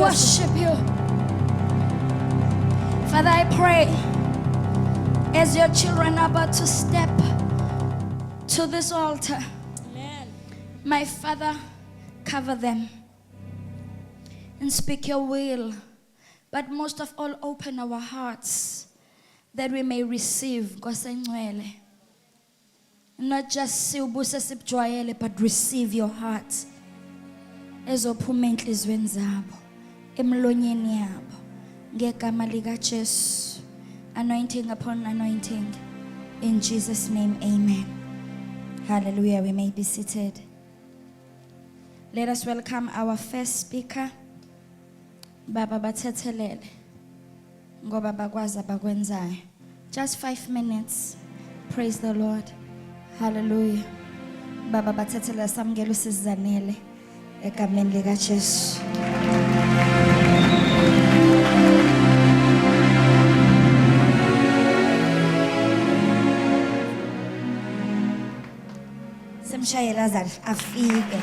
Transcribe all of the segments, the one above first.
worship you. Father, I pray as your children are about to step to this altar, Amen. my Father, cover them and speak your will. But most of all, open our hearts that we may receive Nkosi engcwele. Not just siwubuse sibujwayele, but receive your heart ezophuma enhliziyweni zabo, emlonyeni yabo, ngegama likaJesu. Anointing upon anointing. In Jesus' name, amen. Hallelujah. We may be seated. Let us welcome our first speaker, Baba Bathethelele, ngoba bakwazi abakwenzayo. Just 5 minutes. Praise the Lord. Hallelujah. Baba Bathethelele, samukela usizanele egameni likaJesu. Simshayela aze afike.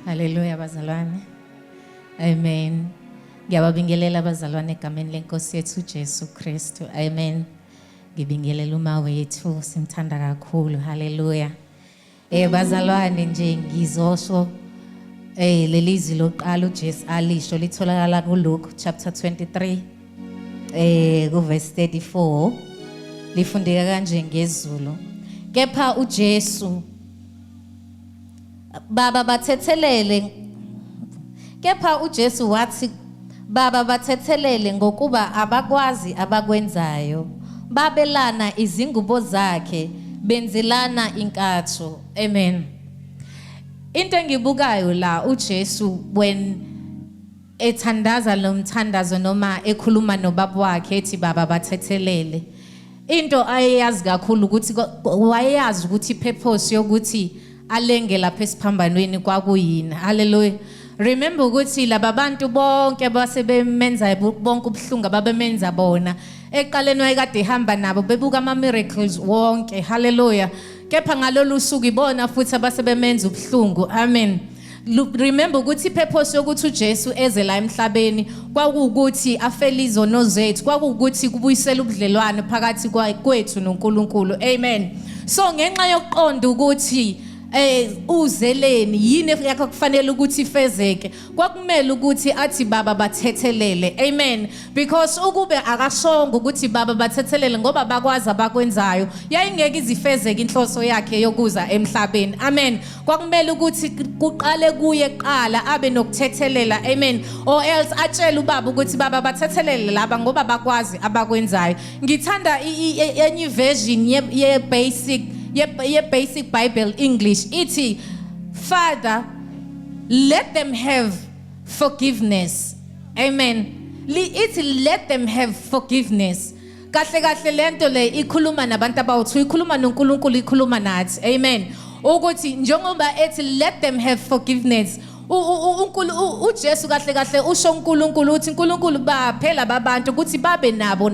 Hallelujah bazalwane. Amen. Ngiyababingelela abazalwane egameni lenkosi yethu Jesu Kristu. Amen. Ngibingelela uma wethu, simthanda kakhulu. Hallelujah. Bazalwane nje ngizosho leli zwi lokuqala uJesu alisho litholakala kuLuke chapter 23 ku verse 34, lifundeka kanje ngesiZulu. Kepha uJesu Baba bathethelele, kepha uJesu wathi Baba bathethelele ngokuba abakwazi abakwenzayo. Babelana izingubo zakhe, benzelana inkatho. Amen. Into engibukayo la, uJesu when ethandaza lo mthandazo noma ekhuluma nobaba wakhe ethi Baba bathethelele, into ayeyazi kakhulu ukuthi wayeyazi ukuthi purpose yokuthi alenge lapha esiphambanweni kwakuyini. Hallelujah. Remember ukuthi laba bantu bonke basebemenza bonke ubuhlungu ababemenza bona, eqaleni wayekade ehamba nabo bebuka ama miracles wonke. Hallelujah. Kepha ngalolu suku ibona futhi abasebemenza ubuhlungu. Amen. Remember ukuthi ipurpose yokuthi uJesu eze la emhlabeni kwakuwukuthi afele izono zethu, kwakuwukuthi kubuyisela ubudlelwano phakathi kwethu noNkulunkulu. Amen. So ngenxa yokuqonda ukuthi uzeleni yini yakho kufanele ukuthi ifezeke, kwakumele ukuthi athi Baba bathethelele. Amen. Because ukube akashongo ukuthi Baba bathethelele ngoba bakwazi abakwenzayo, yayingeke izifezeke inhloso yakhe yokuza emhlabeni. Amen. Kwakumele ukuthi kuqale kuye kuqala abe nokuthethelela. Amen. Or else atshele ubaba ukuthi Baba bathethelele laba ngoba bakwazi abakwenzayo. Ngithanda enye version ye basic Bible English ithi Father, let them have forgiveness. Amen. Ithi let them have forgiveness. Kahle kahle lento le ikhuluma nabantu abawu-2, ikhuluma noNkulunkulu, ikhuluma nathi. Amen. Ukuthi njengoba ethi let them have forgiveness, uJesu kahle kahle usho uNkulunkulu uthi uNkulunkulu baphela babantu ukuthi babe nabo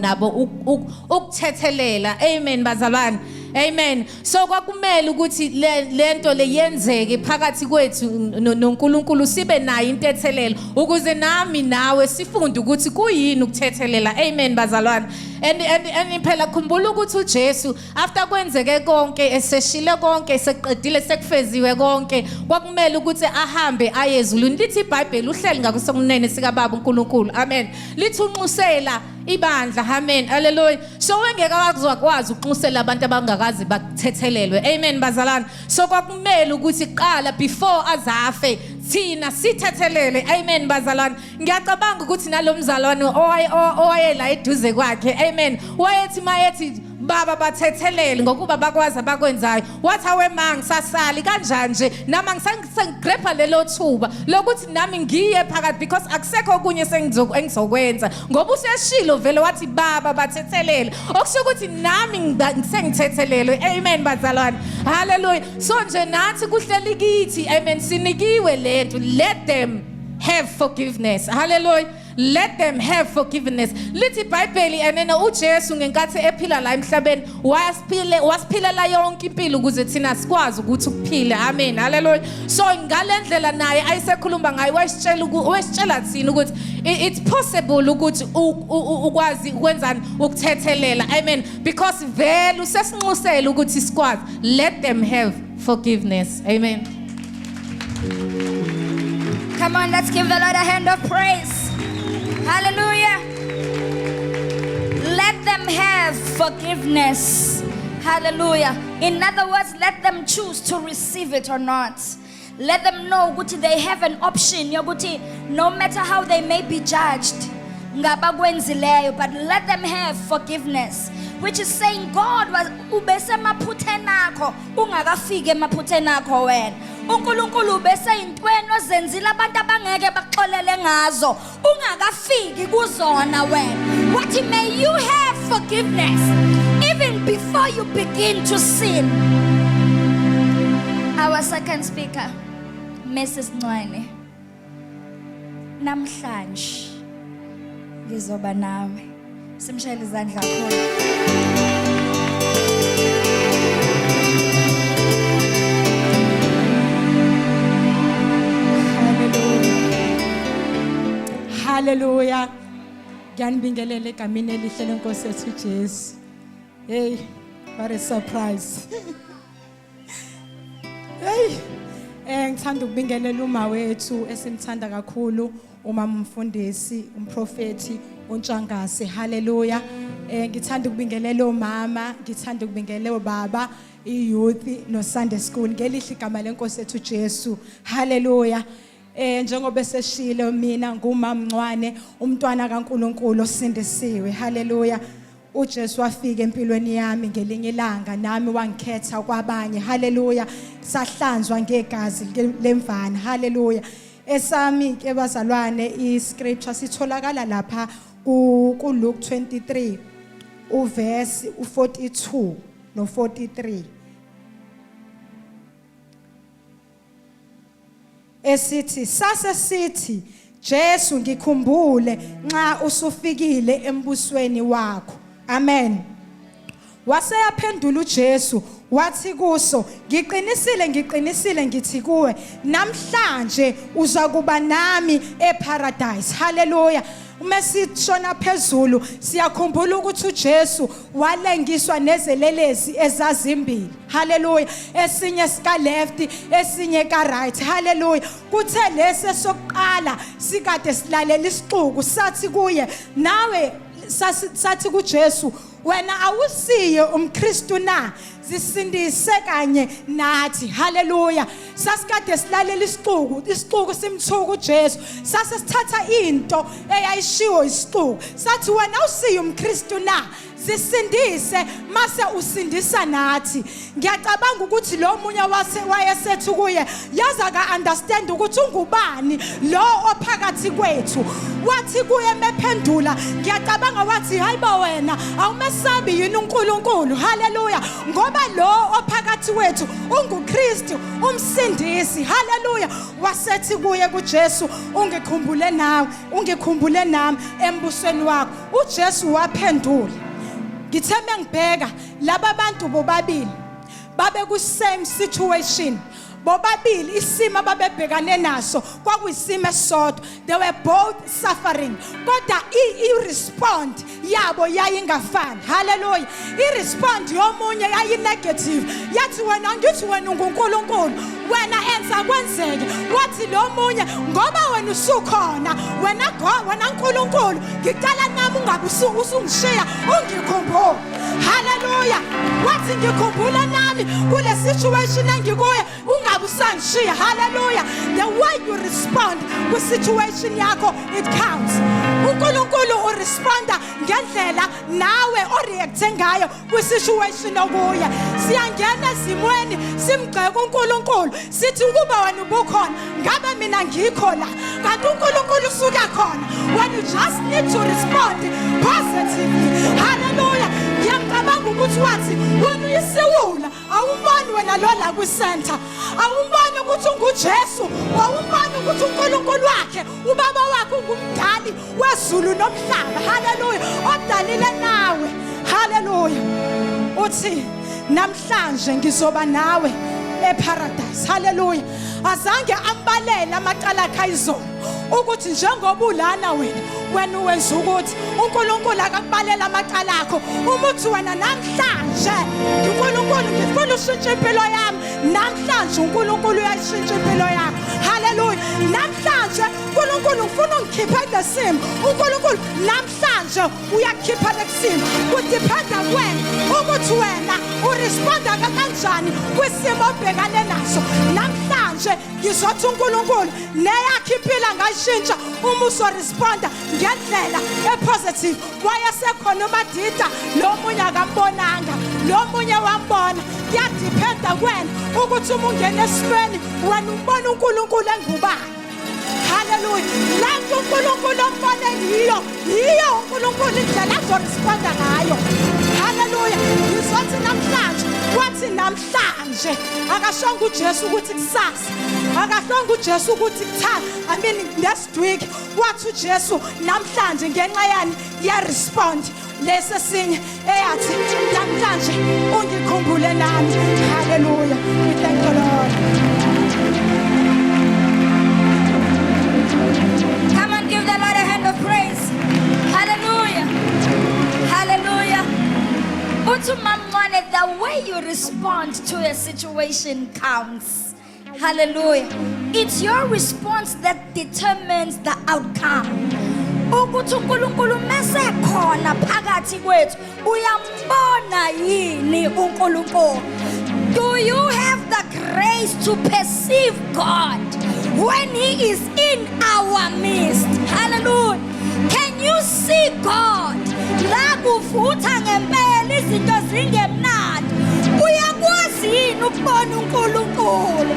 ukuthethelela. Amen bazalwane. Amen. So kwakumele ukuthi lento le yenzeke phakathi kwethu noNkulunkulu, sibe nayo intethelelo ukuze nami nawe sifunde ukuthi kuyini ukuthethelela. Amen bazalwane. And phela khumbula ukuthi uJesu after kwenzeke konke, eseshile konke, eseqedile, sekufeziwe konke, kwakumele ukuthi ahambe aye ezulwini. Lithi iBhayibheli uhleli ngakusokunene sikaBaba uNkulunkulu. Amen. Lithi unxusela ibandla. Amen. Hallelujah. So wengeke akuzwakwazi ukunxusela abantu abangakazi bakuthethelelwe. Amen bazalwane. So kwakumele ukuthi kuqala before azafe thina sithethelele. Amen bazalwane. Ngiyacabanga ukuthi nalomzalwane owayela eduze kwakhe, amen, wayethi mayethi Baba bathethelele ngokuba bakwazi abakwenzayo, wathi awe ma ngisasali kanjani nje nami ngisangigrepha lelo thuba lokuthi nami ngiye phakathi, because akusekho okunye engizokwenza ngoba useshilo vele wathi Baba bathethelele, okusho ukuthi nami sengithethelelwe. Amen bazalwane. Hallelujah. So nje nathi kuhleli kithi, amen, sinikiwe lento, let them have forgiveness. Hallelujah. Let them have forgiveness. Lithi iBhayibheli enene uJesu ngenkathi ephila la emhlabeni wasiphile wasiphilela yonke impilo ukuze thina sikwazi ukuthi ukuphile. Amen. Hallelujah. So ngalendlela naye ayisekhuluma ngayo wayesitshela wayesitshela thina ukuthi it's possible ukuthi ukwazi ukwenzani ukuthethelela. Amen. Because vele usesinxusele ukuthi sikwazi. Let them have forgiveness. Amen. Come on, let's give the Lord a hand of praise. Hallelujah. Let them have forgiveness. Hallelujah. In other words, let them choose to receive it or not. Let them know ukuthi they have an option yokuthi no matter how they may be judged, ngabakwenzileyo, but let them have forgiveness. Which is saying God was ubesemaphutheni akho ungakafiki emaphutheni akho wena. uNkulunkulu ubeseyintweni ozenzile abantu abangeke bakuxolele ngazo ungakafiki kuzona wena. Wathi may you have forgiveness even before you begin to sin. Our second speaker, Mrs. Ncwane. Namhlanje ngizoba nawe. Simshayele izandla kakhulu. Hallelujah. Ngiyanibingelela egameni elihle lenkosi yethu Jesu. Hey, what a surprise. Hey, ngithanda ukubingelela uma wethu esimthanda kakhulu, uma umfundisi, umprofeti uNtshangase. Hallelujah. Ngithanda ukubingelela omama, ngithanda ukubingelela obaba, i-youth no Sunday school ngelihle igama lenkosi yethu Jesu. Hallelujah. Njengoba eseshilo, mina ngumama Ncwane, umntwana kaNkuluNkulu osindisiwe. Hallelujah. uJesu wafika empilweni yami ngelinye ilanga, nami wangikhetha kwabanye. Hallelujah. Sahlanzwa ngegazi lemvana. Hallelujah. Esami ke bazalwane iscripture sitholakala lapha ku Luke 23 uverse u42 no43, esithi sase sithi, "Jesu, ngikhumbule nxa usufikile embusweni wakho." Amen. Waseyaphendula uJesu wathi kuso, "Ngiqinisile, ngiqinisile ngithi kuwe, namhlanje uza kuba nami eparadise." Haleluya. Uma sishona phezulu siyakhumbula ukuthi uJesu walengiswa nezelelesi ezazimbili. Haleluya. Esinye sika left, esinye ka right. Haleluya. Kuthe lesi sokuqala sikade silalela isixuku sathi kuye, nawe sathi kuJesu, "Wena awusiye umKristu na? Zisindise kanye nathi." Haleluya. Sasikade silalela isixuku, isixuku simthuka uJesu. Sase sithatha into eyayishiwo isixuku sathi, "Wena awusiye umKristu na? Zisindise mase usindisa nathi." Ngiyacabanga ukuthi lo munye wase wayesethi kuye, yaza ka understand ukuthi ungubani lo ophakathi kwethu. Wathi kuye mephendula, ngiyacabanga wathi, "Hayibo, wena awumesabi yini uNkulunkulu? Haleluya, ngoba lo ophakathi kwethu unguKristu umsindisi." Haleluya. Wasethi kuye kuJesu, "Ungikhumbule nawe, ungikhumbule nami embusweni wakho." uJesu waphendula. Ngithe mengibheka laba bantu bobabili babe ku same situation, bobabili isimo ababebhekane naso kwakuyisimo esisodwa. They were both suffering, kodwa i-respond yabo yayingafani. Haleluya. I-respond yomunye yayi-negative, yathi, "Wena, ngithi wena unguNkulunkulu, wena enza kwenzeke." Wathi lo munye, "Ngoba wena usukhona, wena God, wena Nkulunkulu, ngicela nami ungabe usungishiya, ungikhumbule." Haleluya. Wathi, "Ngikhumbule nami kule situation engikuyo, ungabe usangishiya." Haleluya. The way you respond kwi-situation yakho, it counts. UNkulunkulu uresponda ngendlela nawe oreacte ngayo kwi-situation okuye. Siyangena ezimweni simgxeka uNkulunkulu, sithi, "Ukuba wena ubukhona, ngabe mina ngikho la." Kanti uNkulunkulu usuka khona. When you just need to respond positively. Haleluya. Ngiyamcabanga ukuthi wathi, "Wena uyisiwula, awumboni wena lo la kwi-center, awumboni ukuthi unguJesu, awumboni ukuthi uNkulunkulu wakhe, ubaba wakhe ungumdali." umdali wezulu nomhlaba. Haleluya. Odalile nawe. Haleluya. Uthi namhlanje ngizoba nawe eparadise. Haleluya. Azange ambalele amacala akhe ayizolo ukuthi njengoba ulana wena wenza ukuthi uNkulunkulu akakubalela amacala akho. Uma uthi wena namhlanje uNkulunkulu ngifuna ushintshe impilo yami, namhlanje uNkulunkulu uyayishintsha impilo yakho. Haleluya. Namhlanje uNkulunkulu ngifuna ungikhiphe kulesimo, uNkulunkulu namhlanje uyakhipha lekusimo. Kudiphenda kuwena ukuthi wena uresponda kanjani kwisimo obhekane naso. Namhlanje ngizothi uNkulunkulu neyakhe impilo angayishintsha uma uzoresponda ngendlela epositive. Wayesekhona uMadida, lo munye akambonanga, lo munye wambona. Kuyadiphenda kuwena ukuthi uma ungena esimweni wena ubona uNkulunkulu engubani. Haleluya. Lento uNkulunkulu ombone yiyo, yiyo uNkulunkulu indlela azoresponda ngayo. Haleluya. Ngizothi namhlanje, wathi namhlanje akashongo uJesu ukuthi kusasa, akashongo uJesu ukuthi kuthatha, I mean next week. Wathi uJesu namhlanje ngenxa yani ya respond lesi esinye eyathi namhlanje ungikhumbule nami. Haleluya. We thank the Lord. Come on, give the Lord a hand of praise. Hallelujah. Hallelujah. Uthi uMamncane, the way you respond to a situation counts. Hallelujah. It's your response that determines the outcome. Ukuthi uNkulunkulu mesekhona phakathi kwethu, uyambona yini uNkulunkulu? Do you have the grace to perceive God when he is in our midst? Hallelujah. Can you see God? La kuvutha ngempela izinto zingemnandi. Uyakwazi yini ukubona uNkulunkulu?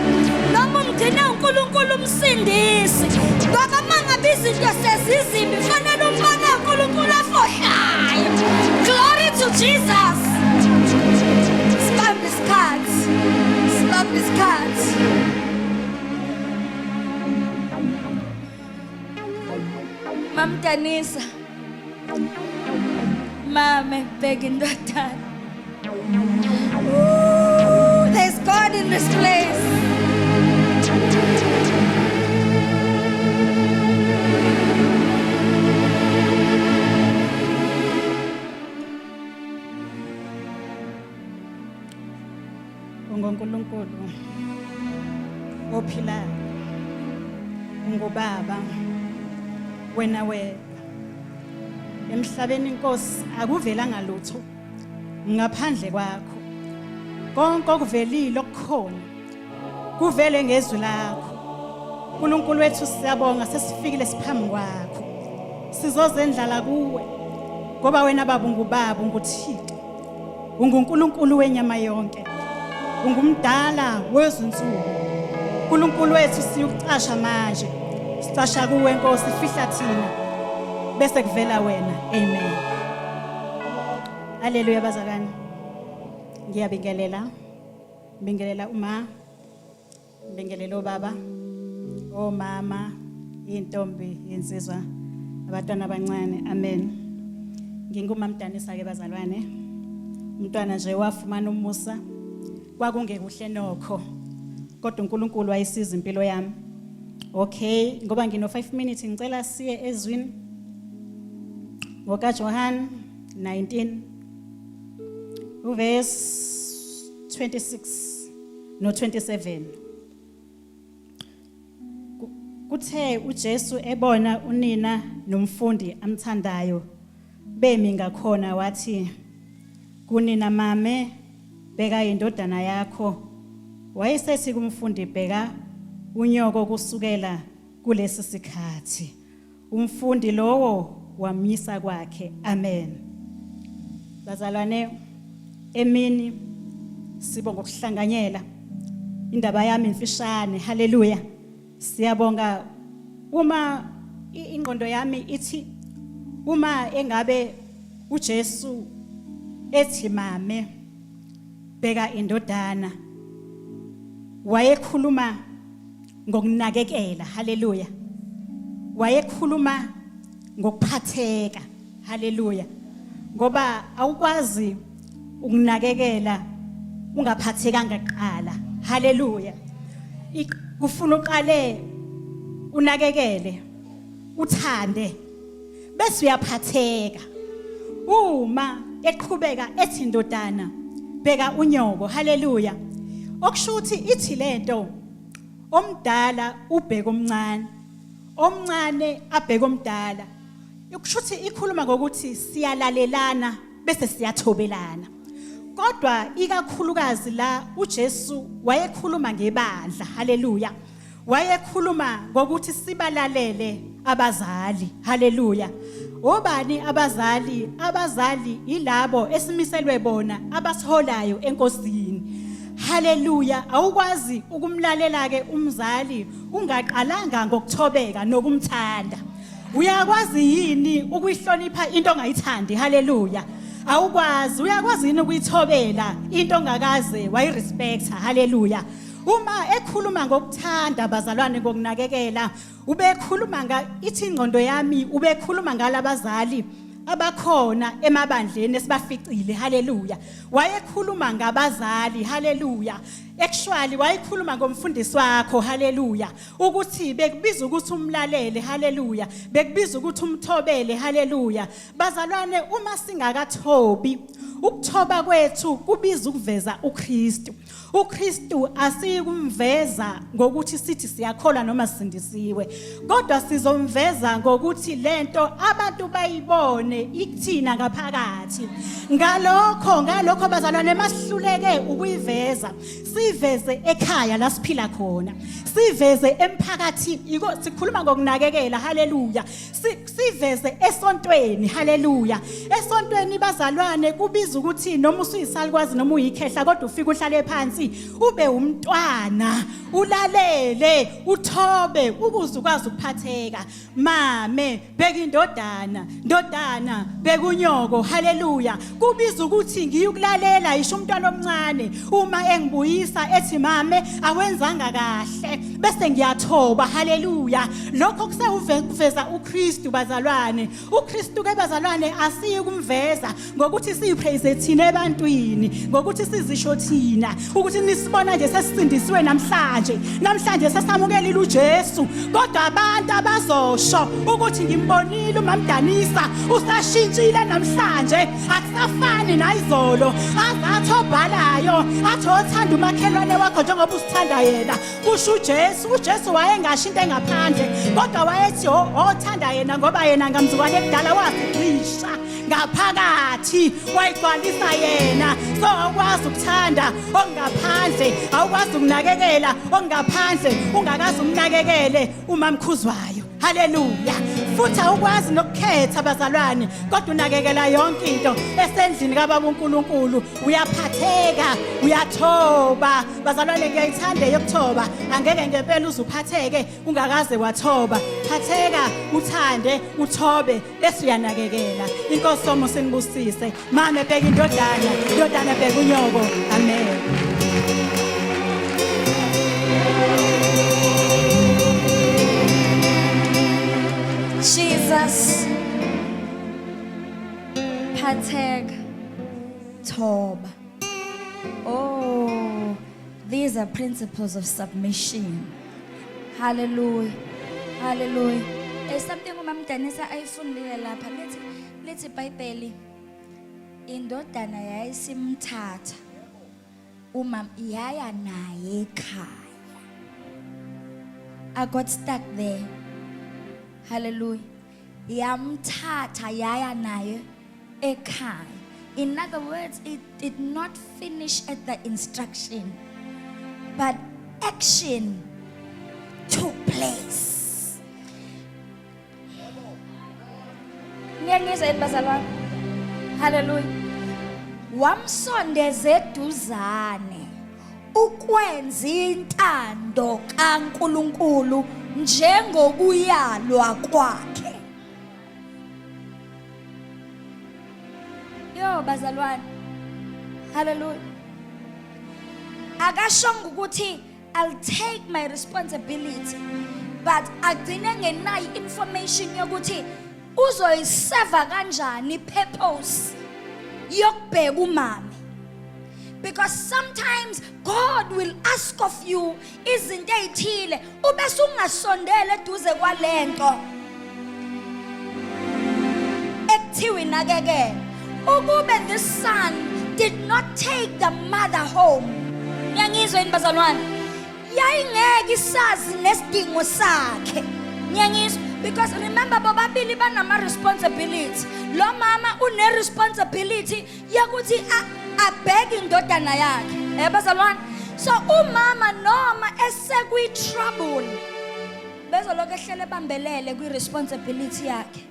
Noma umgcine uNkulunkulu umsindisi. Ngoba mangabe izinto sezizimbi fanele umbone uNkulunkulu afohlayo. Glory to Jesus. Sibambe isikhathi. Sibambe isikhathi. Mamdanisa. Mame, bheka indodana. Ooh, there's God in this place. UnguNkulunkulu ophilayo, ungubaba wena wedwa emhlabeni. Inkosi, akuvelanga lutho ngaphandle kwakho. Konke okuvelile okukhona kuvele ngezwi lakho. uNkulunkulu wethu, siyabonga, sesifikile siphambi kwakho, sizozendlala kuwe ngoba wena baba ungubaba, unguThixo, unguNkulunkulu wenyama yonke, ungumdala wezinsuku. uNkulunkulu wethu, siyukucasha manje, sicasha kuwe Nkosi, fihla thina bese kuvela wena. Amen. Haleluya. Bazalwane, ngiyabingelela, bingelela uma ngibingelela obaba, omama, intombi, insizwa, abantwana abancane. Amen. Ngingumamdanisa ke bazalwane, umntwana nje wafumana umusa. Kwakungekuhle nokho, kodwa uNkulunkulu wayisiza impilo yami. Okay, ngoba ngino 5 minutes, ngicela siye ezwini ngoka Johan 19 uverse 26 no 27. Kuthe uJesu ebona unina nomfundi amthandayo bemi ngakhona, wathi kunina, "Mame, bheka indodana yakho." Wayesethi kumfundi, "Bheka unyoko." Kusukela kulesi sikhathi umfundi lowo wamisa kwakhe. Amen. Bazalwane, emini sibonga ukuhlanganyela. Indaba yami imfishane. Haleluya. Siyabonga. Uma ingqondo yami ithi uma engabe uJesu ethi, "Mame, bheka indodana," wayekhuluma ngokunakekela. Haleluya. Wayekhuluma Ngokuphatheka, haleluya, ngoba awukwazi ukunakekela ungaphathekanga kuqala. Haleluya. Kufuna uqale unakekele, uthande, bese uyaphatheka. Uma eqhubeka ethi, "Ndodana, bheka unyoko," haleluya, okusho ukuthi ithi lento omdala ubheka omncane, omncane abheka omdala. Ukusho ukuthi ikhuluma ngokuthi siyalalelana bese siyathobelana. Kodwa ikakhulukazi la uJesu wayekhuluma ngebandla, haleluya. Wayekhuluma ngokuthi sibalalele abazali, haleluya. Obani abazali? Abazali ilabo esimiselwe bona, abasiholayo enkosini, haleluya. Awukwazi ukumlalela ke umzali ungaqalanga ngokuthobeka nokumthanda. Uyakwazi yini ukuyihlonipha into ongayithandi? Haleluya. Awukwazi. Uyakwazi yini ukuyithobela into ongakaze wayirespecta? Haleluya. Uma ekhuluma ngokuthanda, bazalwane, ngokunakekela, ubekhuluma nga, ithi ingqondo yami, ubekhuluma ngalabazali abakhona emabandleni esibaficile. Haleluya. Wayekhuluma ngabazali, haleluya. Actually wayekhuluma ngomfundisi wakho, haleluya, ukuthi bekubiza ukuthi umlalele, haleluya, bekubiza ukuthi umthobele, haleluya. Bazalwane, uma singakathobi, ukuthoba kwethu kubiza ukuveza uKristu. uKristu asiyikumveza ngokuthi sithi siyakholwa noma sisindisiwe, kodwa sizomveza ngokuthi lento abantu bayibone ikuthina ngaphakathi. Ngalokho bazalwane, masihluleke ukuyiveza, siveze ekhaya la siphila khona, siveze emphakathini. Iko sikhuluma ngokunakekela, haleluya. Siveze esontweni, haleluya. Esontweni, bazalwane, kubiza ukuthi noma usuyisalukwazi noma uyikhehla, kodwa ufike uhlale phansi, ube umntwana, ulalele, uthobe, ukuze ukwazi ukuphatheka. Mame, bheka indodana, ndodana, bheka unyoko, haleluya. Kubiza ukuthi ngiyukulalela isho umntwana omncane uma engibuyisa ethi, "Mame, awenzanga kahle," bese ngiyathoba, haleluya. Lokho kusewuveza uKristu, bazalwane. uKristu ke, bazalwane, asiyi kumveza ngokuthi siyipraise thina ebantwini, ngokuthi sizisho thina ukuthi nisibona nje sesisindisiwe namhlanje, namhlanje sesamukelile uJesu, kodwa abantu abazosho ukuthi ngimbonile uMamdanisa usashintshile namhlanje, akusafani nayizolo. Azathi obhalayo athi, "Othanda umakhelwane wakho njengoba usithanda yena," kusho uJesu. UJesu wayengasho into engaphandle, kodwa wayethi othanda yena, ngoba yena ngamzukwane kudala wasigqisha ngaphakathi, wayigcwalisa yena. So awukwazi ukuthanda okungaphandle, awukwazi ukunakekela okungaphandle ungakaze umnakekele umamkhuzwayo, haleluya. Futhi awukwazi nokukhetha, bazalwane, kodwa unakekela yonke into esendlini kababa uNkulunkulu. Uyaphatheka, uyathoba, bazalwane. Ngiyayithanda yokuthoba. Angeke ngempela uze uphatheke ungakaze wathoba. Phatheka, uthande, uthobe, bese uyanakekela. Inkosi somo sinibusise. Mame, bheka indodana, ndodana, bheka unyoko. Amen. Jesus. Phatheka. Thoba. Oh, these are principles of submission. Hallelujah. Hallelujah. There's something uMam Danisa ayifundile lapha, lithi iBhayibheli indodana yayisimthatha uma yaya naye ekhaya. I got stuck there. Hallelujah. Yamthatha yaya naye ekhaya. In other words, it did not finish at the instruction, but action took place. Niyangizwa yini, bazalwane? Hallelujah. Wamsondeza eduzane ukwenza intando kaNkuluNkulu njengokuyalwa kwakhe. Yo, bazalwane. Hallelujah. Akashongo ukuthi, "I'll take my responsibility," but agcine ngenayo information yokuthi Uzoyiseva kanjani purpose yokubheka umama? Because sometimes God will ask of you izinto ezithile ubese ungasondela eduze kwalento ekuthiwa inakekele. Ukube this son did not take the mother home, ngiyangizwa yini bazalwane? Yayingeke isazi nesidingo sakhe, ngiyangizwa? Because remember, bobabili banama responsibility. Lo mama une responsibility yokuthi abheke indodana yakhe, eh bazalwane. So umama noma esekwi trouble bezolokhu ehlele bambelele kwi responsibility yakhe.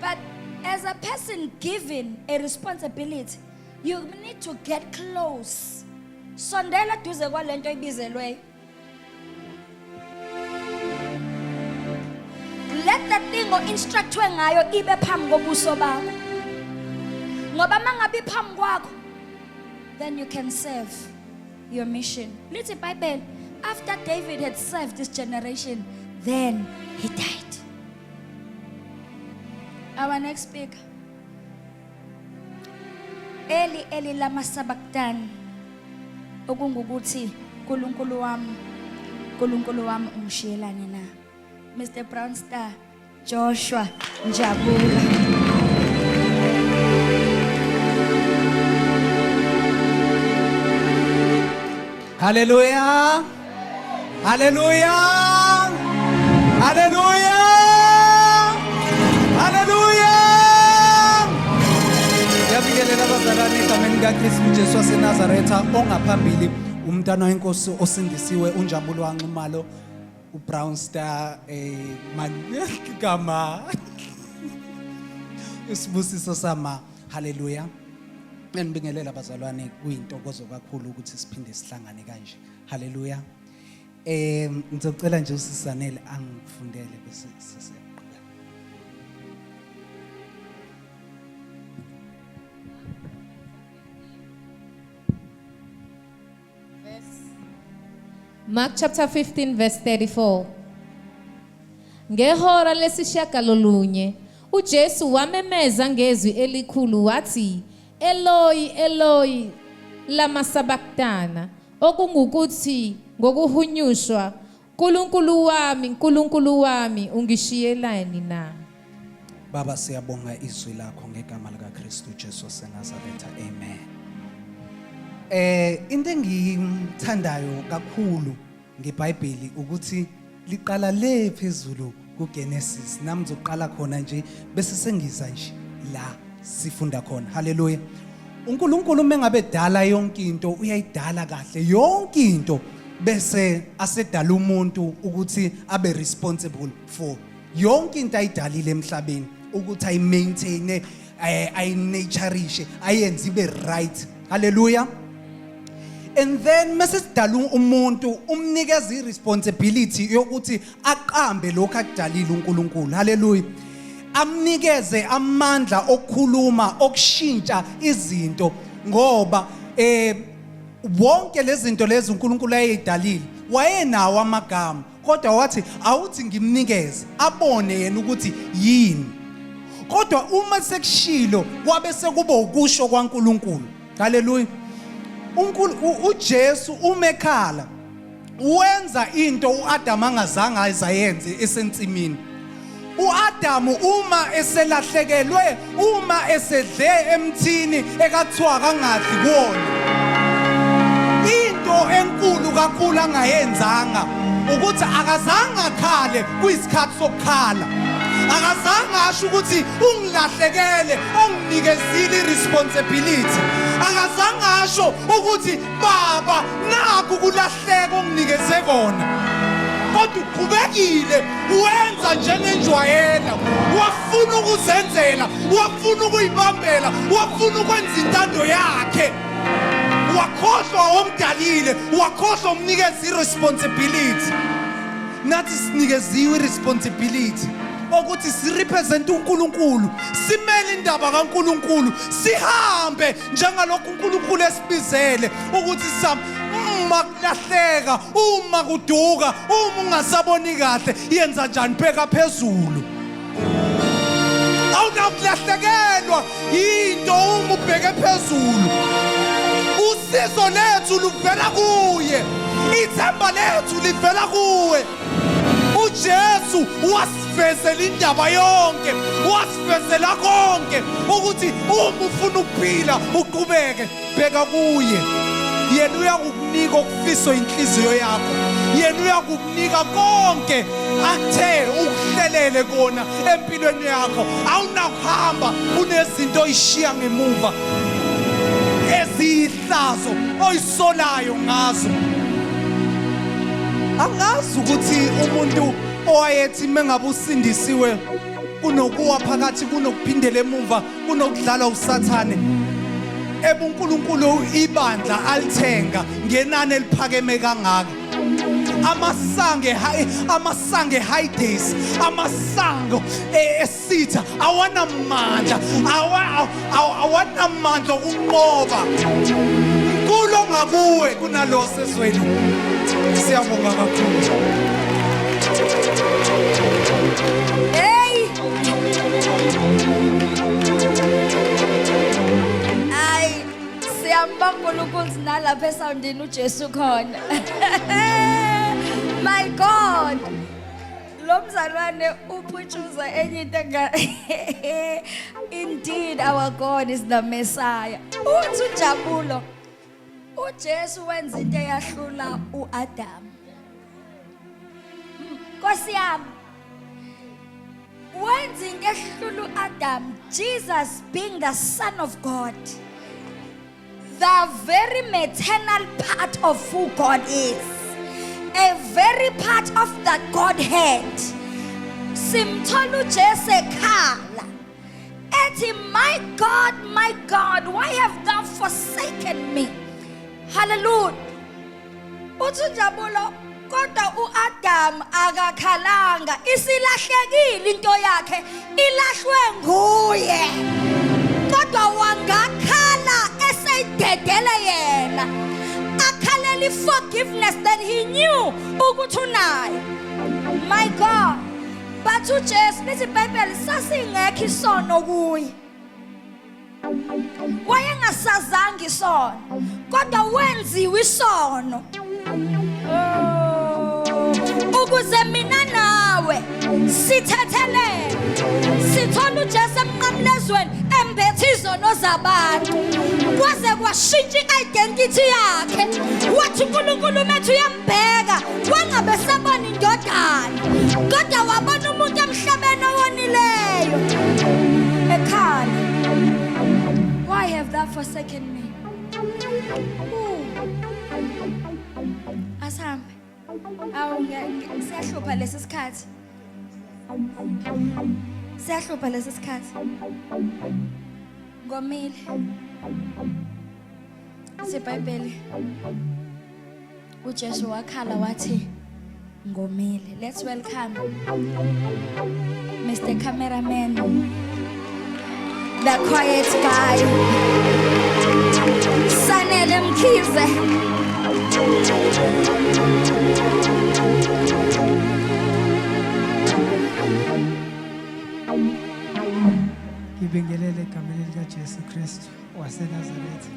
But as a person given a responsibility, you need to get close. Sondela duze kwalento ebizelweyo. Let the thing o-instructwe ngayo ibe phambi kobuso bakho, ngoba mangabe phambi kwakho, then you can serve your mission. Lithi iBhayibheli, after David had served this generation, then he died. Our next speaker, Eli Eli lama sabachthani, okungukuthi uNkulunkulu wami, uNkulunkulu wami, ungishiyelani na? Mr Brown Star Joshua Njabula. Hallelujah. Hallelujah. Hallelujah. Hallelujah. Ngiyabingelela abazalwane egameni likaKristu Jesu waseNazaretha. Ongaphambili umntana wenkosi osindisiwe uNjabulo waNxumalo, uBrown Star, man kama isibusiso sama. Hallelujah. Ngibingelela abazalwane, kuyintokozo kakhulu ukuthi siphinde sihlangane kanje. Hallelujah. Ngizocela nje usisanele angifundele bese sesiyaqhubeka. Mark chapter 15 verse 34. Ngehora lesishiyagalolunye uJesu wamemeza ngezwi elikhulu wathi, "Eloi, Eloi, lama sabachthani?" Okungukuthi ngokuhunyushwa, "Nkulunkulu wami, Nkulunkulu wami, ungishiyelani na?" Baba, siyabonga izwi lakho ngegama lika Kristu Jesu waseNazaretha. Amen. Into engiyithandayo kakhulu ngeBhayibheli ukuthi liqala le phezulu kuGenesis. Nami ngizoqala khona nje bese sengiza nje la sifunda khona. Hallelujah. uNkulunkulu mengabe dala yonke into, uyayidala kahle yonke into, bese asedala umuntu ukuthi abe responsible for yonke into ayidalile emhlabeni, ukuthi ayimaintain, ayinaturishe, ayenze ibe right. Hallelujah. And then mase sidala umuntu, umnikeza iresponsibility yokuthi aqambe lokho akudalile uNkulunkulu. Hallelujah. Amnikeze amandla okukhuluma, okushintsha izinto, ngoba wonke lezi zinto lezi uNkulunkulu ayedalile wayenawo amagama, kodwa wathi awuthi ngimnikeze abone yena ukuthi yini. Kodwa uma sekushilo kwabe sekuba ukusho kwaNkulunkulu. Haleluya. uJesu uma ekhala wenza into uAdam angazange azayenze esensimini. uAdam uma eselahlekelwe, uma esedle emthini ekathiwa kangadli kuwona, into enkulu kakhulu angayenzanga ukuthi akazange akhale kuyisikhathi sokukhala, akazange asho ukuthi ungilahlekele onginikezile iresponsibility, akazange asho ukuthi baba nakhu kulahleka onginikeze kona, kodwa uqhubekile wenza njengenjwayela, wafuna ukuzenzela, wafuna ukuyibambela, wafuna ukwenza intando yakhe, wakhohlwa omdalile, wakhohlwa umnikeza iresponsibility. Nathi sinikeziwe iresponsibility ukuthi sirepresent uNkulunkulu, simele indaba kaNkulunkulu, sihambe njengalokhu uNkulunkulu esibizele ukuthi sam. Uma kulahleka, uma kuduka, uma ungasaboni kahle, yenza njani? Bheka phezulu. Awunakulahlekelwa yinto uma ubheke phezulu. Usizo lethu luvela kuye, ithemba lethu livela kuwe. uJesu wasivezela indaba yonke, wasivezela konke ukuthi uma ufuna ukuphila uqhubeke, bheka kuye. Yena uyakukunika okufiswa inhliziyo yakho, yena uyakukunika konke athe ukuhlelele kona empilweni yakho. Awunakuhamba unezinto oyishiya ngemuva eziyihlazo oyisolayo ngazo. Angazi ukuthi umuntu owayethi mengabe usindisiwe kunokuwa phakathi, kunokuphindela emuva, kunokudlalwa uSathane, ebuNkulunkulu ibandla alithenga ngenani eliphakeme kangaka. Amasange amasange high days, amasango esitha awanamandla, awanamandla okunqoba. Mkhulu ongakuwe kunalo sezweni. Siyabonga kakhulu. Hey! Ay, siyambonga uNkulunkulu nalapha esawundini uJesu khona. My God. Lo mzalwane uphutshuza enye into enga Indeed our God is the Messiah. Uthi uJabulo uJesu wenza into eyahlula uAdam. Nkosi yami, wenza into ehlula uAdam. Jesus being the Son of God, the very maternal part of who God is, a very part of the Godhead. Simthola uJesu ekhala ethi, "My God, my God, why have thou forsaken me?" Hallelujah. Uthi uNjabulo, kodwa uAdam akakhalanga, isilahlekile into yakhe, ilahlwe nguye, kodwa wangakhala eseyidedele yena, akhalela i-forgiveness that he knew ukuthi unayo. My God. But uJesu, lithi iBhayibheli, sasingekho isono kuye, wayengasazanga isono, kodwa wenziwe isono. Oh, ukuze mina nawe sithethelele. Sithola uJesu emnqamlezweni embethe izono zabantu, kwaze kwashintsha i-identity yakhe. Wathi uNkulunkulu methu uyambheka, wangabe sabona indodana, kodwa wabona umuntu emhlabeni owonileyo ekhala, "Why have thou forsaken me?" Ooh. Asihambe. Awu, siyahlupha lesi sikhathi, siyahlupha lesi sikhathi. Ngomile. IBhayibheli, uJesu wakhala wathi, "Ngomile." Let's welcome Mr Cameraman, the quiet guy, Sanele Mkhize. Ngibingelele egameni likaJesu Kristu waseNazaretha.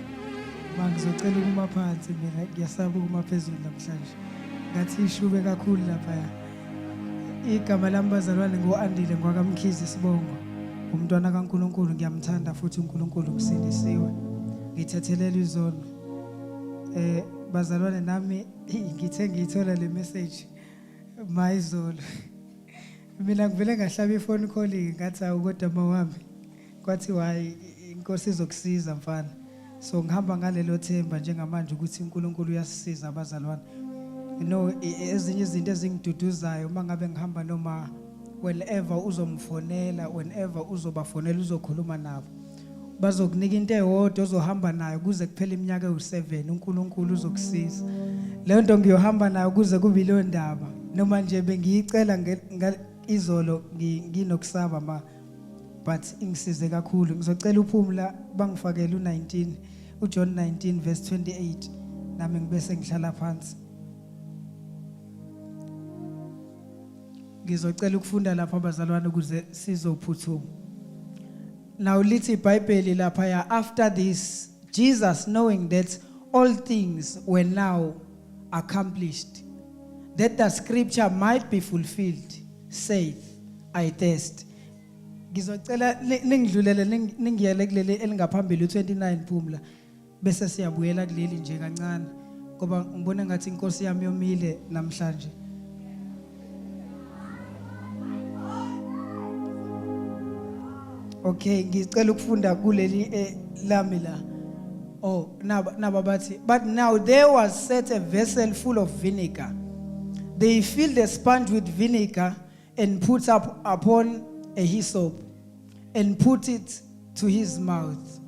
Ma, ngizocela ukuma phansi, mina ngiyasaba ukuma phezulu namhlanje. Ngathi ishube kakhulu laphaya. Igama lami, bazalwane, ngu-Andile ngwakaMkhize isibongo. Umntwana kaNkulunkulu, ngiyamthanda futhi uNkulunkulu, ngisindisiwe. Ngithethelela izono. Bazalwane, nami ngithe ngiyithola le message mayizolo. Mina ngivele ngahlaba ifone calling, ngathi, "Awu kodwa mawami." Kwathi hayi, inkosi izokusiza mfana. So ngihamba ngalelo themba njengamanje ukuthi uNkulunkulu uyasisiza, abazalwane. No, ezinye izinto ezingiduduzayo uma ngabe ngihamba noma whenever uzomfonela, whenever uzobafonela, uzokhuluma nabo, bazokunika into eyodwa ozohamba nayo kuze kuphele iminyaka ewu7: uNkulunkulu uzokusiza. Leyo nto ngiyohamba nayo kuze kube ileyo ndaba. Noma nje bengiyicela izolo nginokusaba ma, but ingisize kakhulu. Ngizocela uphumla bangifakele u19, uJohn 19 verse 28, nami ngibese ngihlala phansi. Ngizocela ukufunda lapha, abazalwane, ukuze sizophuthuma. Now lithi iBhayibheli lapha, after this Jesus, knowing that all things were now accomplished, that the scripture might be fulfilled, saith, I thirst. Ngizocela ningidlulele ningiyele kuleli elingaphambili u29 Phumla, bese siyabuyela kuleli nje kancane, ngoba ngibona ngathi inkosi yami yomile namhlanje. Okay, ngicela ukufunda kuleli lami la. Oh, naba bathi, but now there was set a vessel full of vinegar. They filled a sponge with vinegar and put up upon a hyssop and put it to his mouth.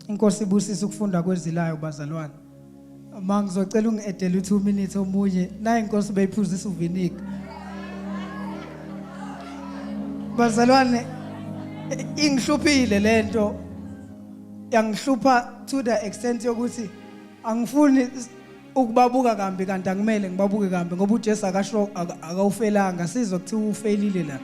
Inkosi ibusise ukufunda kwezilayo bazalwane. Ma ngizocela ungi-edele u-2 minutes omunye, nayi inkosi beyiphuzisa uviniga. Bazalwane, ingihluphile lento, yangihlupha to the extent yokuthi angifuni ukubabuka kambi, kanti angimele ngibabuke kambi, ngoba uJesu akasho akawufelanga. Sizwa kuthiwa ufelile la,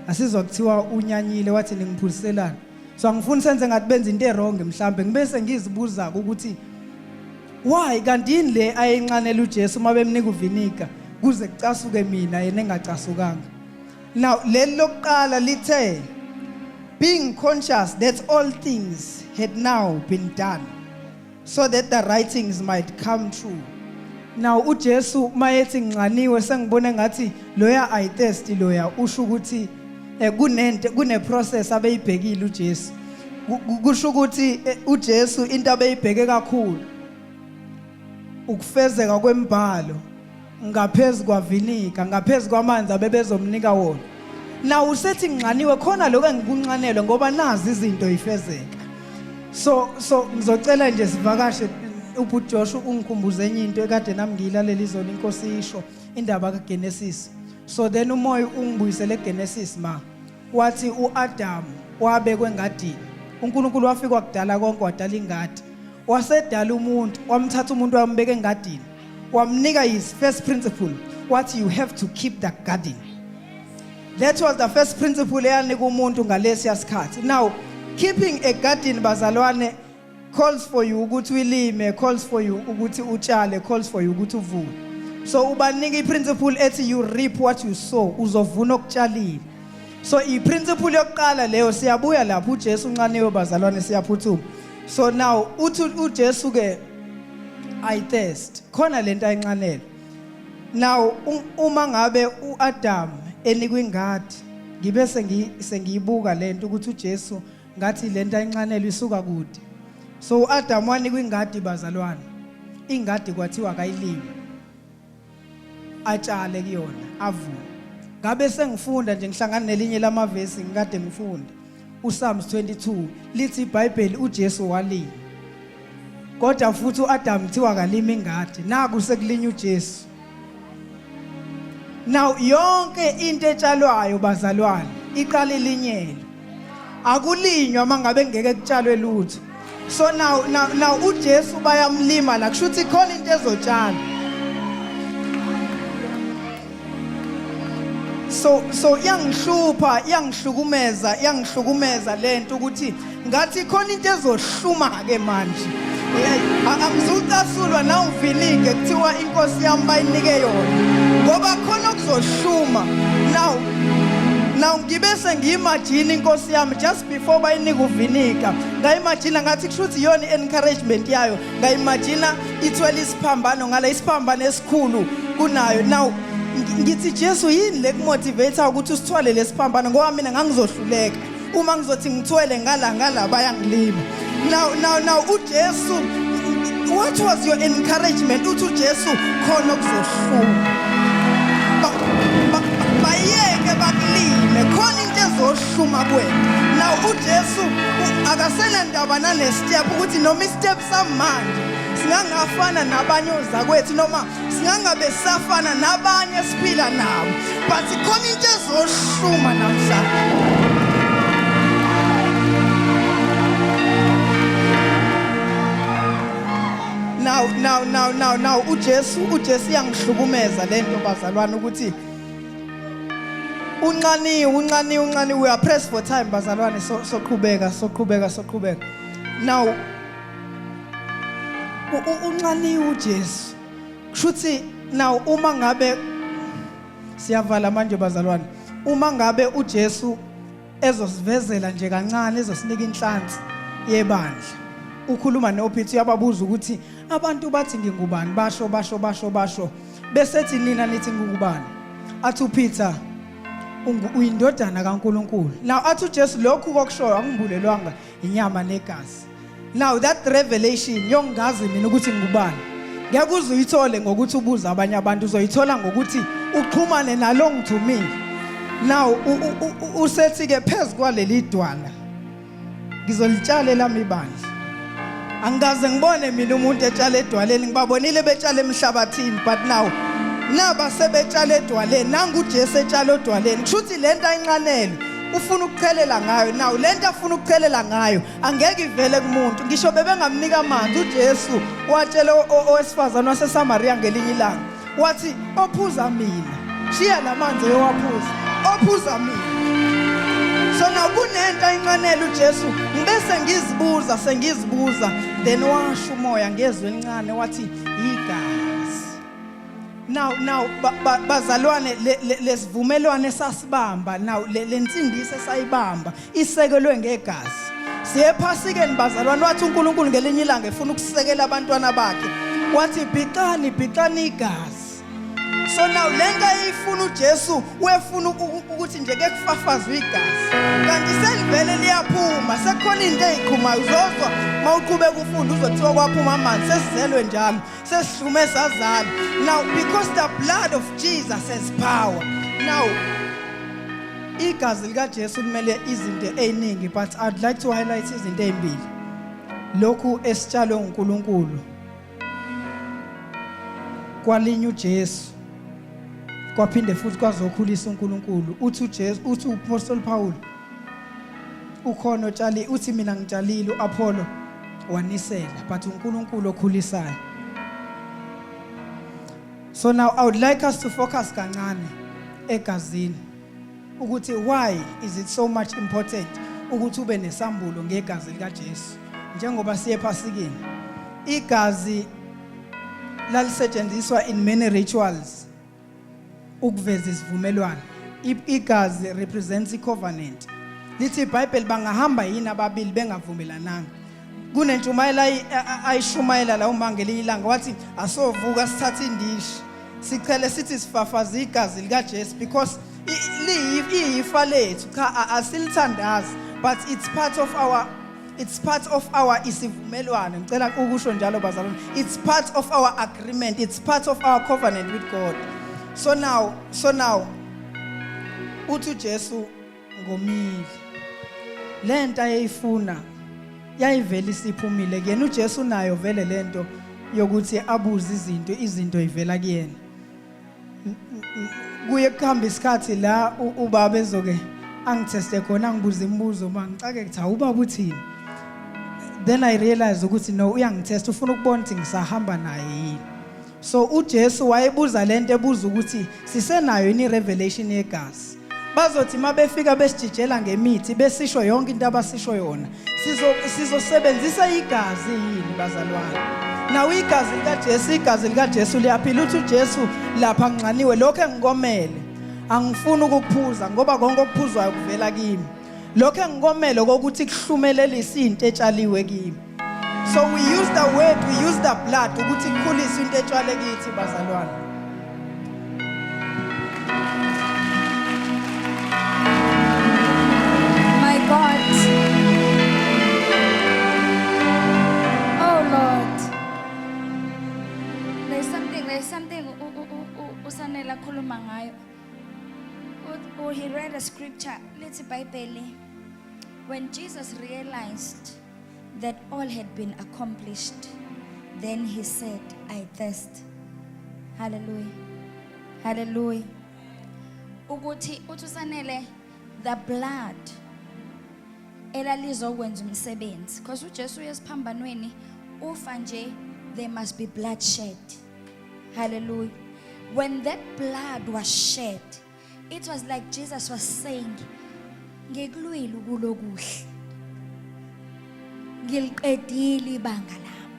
asizwa kuthiwa unyanyile wathi ningiphuziselana. So angifuni senze ngathi benza into e-wrong mhlambe, ngibese ngizibuza ukuthi why kanti yini le ayinxanela uJesu uma bemnika uviniga kuze kucasuke mina yena engacasukanga. Now leli lokuqala lithe, being conscious that all things had now been done, so that the writings might come true. Now uJesu mayethi nginxaniwe, sengibone ngathi loya I thirst loya usho ukuthi kunento, kune process abeyibhekile uJesu. Kusho ukuthi uJesu into abeyibheke kakhulu ukufezeka kwembhalo ngaphezulu kwavinika, ngaphezulu kwamanzi abebezomnika wona. Now usethi nginxaniwe, khona lokho engikunxanelwe ngoba nazi izinto ifezeka. So ngizocela nje sivakashe. uBhut Joshua ungikhumbuze enye into ekade nami ngiyilalela izolo, inkosi isho indaba kaGenesis. So then umoya ungibuyisele eGenesis, ma wathi uAdam wabekwe engadini. uNkulunkulu wafika kudala konke, wadala ingadi, wasedala umuntu, wamthatha umuntu wambeka engadini, wamnika his first principle, wathi you have to keep the garden. That was the first principle eyanika umuntu ngalesiya sikhathi. Now keeping a garden, bazalwane, calls for you ukuthi uyilime, calls for you ukuthi utshale, calls for you ukuthi uvune. So ubanika iprinciple ethi you reap what you sow, uzovuna okutshalile. So iprinciple yokuqala leyo. Siyabuya lapho, uJesu unxaniwe bazalwane, siyaphuthuma. So now uthi uJesu ke I thirst, khona lento ayinxanele. Now uma ngabe uAdam enikwe ingadi, ngibe sengiyibuka lento ukuthi uJesu ngathi lento ayinxanele isuka kude. So uAdam wanikwa ingadi bazalwane, ingadi kwathiwa akayilimi, atshale kuyona, avune. Ngabe sengifunda nje, ngihlangana nelinye lamavesi ngikade ngifunda, uPsalms 22. Lithi iBhayibheli uJesu walima, kodwa futhi uAdam kuthiwa akalima ingadi, naku sekulinya uJesu. Now yonke into etshalwayo bazalwane iqala ilinyelwe. Akulinywa mangabe ngeke kutshalwe lutho. So now uJesu bayamlima la, kusho ukuthi khona into ezotshala. So iyangihlupha, iyangihlukumeza, iyangihlukumeza lento ukuthi ngathi khona into ezohluma ke manje. Angizucasulwa na uvinike kuthiwa inkosi yami bayinike yona, ngoba khona okuzohluma. Now ngibe sengiyimagine inkosi yami just before bayinika uvinika, ngayimagina ngathi kusho ukuthi iyona i-encouragement yayo. Ngayimagina ithwele isiphambano ngala, isiphambano esikhulu kunayo. Now ngithi, Jesu, yini le kumotivate ukuthi usithwale lesiphambano? Ngoba mina ngangizohluleka uma ngizothi ngithwele ngala, ngala bayangilima. Now uJesu, what was your encouragement? Uthi uJesu khona okuzohluma. Bayeke bakulime, khona into ezohluma kuwena. Now uJesu akasenandaba nane-step, ukuthi noma istep samanje singangafana nabanye ozakwethu, noma singangabe safana nabanye esiphila nabo, but khona into ezohluma namhlanje. Now uJesu iyangihlukumeza lento bazalwane, ukuthi Unqaniwe, unqaniwe, unqaniwe. We are pressed for time bazalwane, so soqhubeka, soqhubeka, soqhubeka. Now unqaniwe uJesu. Kushuthi now uma ngabe siyavala manje bazalwane, uma ngabe uJesu ezosivezela nje kancane, ezosinika inhlansi yebandla, ukhuluma noPeter, uyababuza ukuthi abantu bathi ngingubani, basho basho basho basho, bese ethi nina nithi ngingubani? Athi uPeter uyindodana kaNkuluNkulu. Now athi uJesu lokhu kokushoyo angibulelwanga inyama negazi. Now that revelation yongazi mina ukuthi ngubani, ngeke uze uyithole ngokuthi ubuze abanye abantu, uzoyithola ngokuthi uxhumane nalo ngithumile. Now usethi ke phezu kwaleli dwala ngizolitshala elami ibandla. Angikaze ngibone mina umuntu etshala edwaleni, ngibabonile betshala emhlabathini, but now naba sebetshala edwaleni, nangu uJesu etshala odwaleni. Kushuthi lento ayinqanele ufuna ukuchelela ngayo. Now lento afuna ukuchelela ngayo angeke ivele kumuntu, ngisho bebengamnika amanzi. uJesu watshela owesifazane waseSamaria ngelinye ilanga, wathi ophuza mina, shiya lamanzi oyowaphuza, ophuza mina. So now kunento ayinqanele uJesu, ngibese ngizibuza, sengizibuza, then washo umoya ngezwi elincane wathi igazi. Now bazalwane, lesivumelwano esasibamba, now lensindiso esayibamba isekelwe ngegazi. Siye ephasikeni bazalwane, wathi uNkulunkulu ngelinye ilanga efuna ukusekela abantwana bakhe, wathi bhixani, bhixani igazi. So now lento ayifuna uJesu, wefuna ukuthi nje ke kufafazwe igazi, kanti selivele liyaphuma, sekukhona into eziqhumayo. Uzozwa mawuqhubeka ufunda uzothiwa kwaphuma amanzi, sesizelwe njalo, sesihlume sazala. Now because the blood of Jesus has power. Now igazi likaJesu limele izinto eziningi, but I'd like to highlight izinto ezimbili. Lokhu esitshalwe uNkulunkulu kwalinye uJesu, kwaphinde futhi kwazokhulisa uNkulunkulu. Uthi uJesu, uthi uApostle Paul, ukhona otshali, uthi mina ngitshalile, uApollo wanisela, but uNkulunkulu okhulisayo. So now I would like us to focus kancane egazini, ukuthi why is it so much important ukuthi ube nesambulo ngegazi likaJesu njengoba siye ephasikeni. Igazi lalisetshenziswa in many rituals ukuveza isivumelwano. Igazi represents i-covenant. Lithi iBhayibheli bangahamba yini ababili bengavumelananga? Kunentshumayela ayishumayela la uma ngelinye ilanga, wathi asovuka sithathe indishi sichele, sithi sifafaza igazi likaJesu because iyifa lethu. Cha, asilithandazi, but it's part of our isivumelwano. Ngicela ukusho njalo bazalwane, it's part of our agreement, it's part of our covenant with God. So now uthi uJesu ngomile, lento ayeyifuna yayivela isiphumile kuyena. uJesu nayo vele lento yokuthi abuze izinto, izinto ivela kuyena. Kuye kuhamba isikhathi la ubaba ezoke angitheste khona, angibuza imibuzo, mangicake kuthi awubaba uthini, then I realize ukuthi no, uyangithesta, ufuna ukubona ukuthi ngisahamba naye yini. So uJesu wayebuza lento, ebuza ukuthi sisenayo yini revelation yegazi. Bazothi mabefika besijijela ngemithi, besisho yonke into abasisho yona, sizosebenzisa igazi yini bazalwane? Naw igazi likaJesu, igazi likaJesu liyaphila. Uthi uJesu lapha nginxaniwe, lokho engikomele angifuni ukukuphuza, ngoba konke okuphuzwayo kuvela kimi. Lokho engikomele kokuthi kuhlumelelise into etshaliwe kimi. So we use the word, we use the blood ukuthi kukhulise into etshale kithi bazalwane. My God. Oh Lord. There's something uSanela khuluma ngayo. He read a scripture, lithi iBhayibheli, when Jesus realized that all had been accomplished, then he said, "I thirst." Hallelujah. Hallelujah. Ukuthi uthi uSanele the blood elalizokwenza umsebenzi, because uJesu uyesiphambanweni ufa nje, there must be bloodshed. Hallelujah. When that blood was shed, It was like Jesus was saying, ngikulwile ukulokuhle. Ngiliqedile ibanga lami.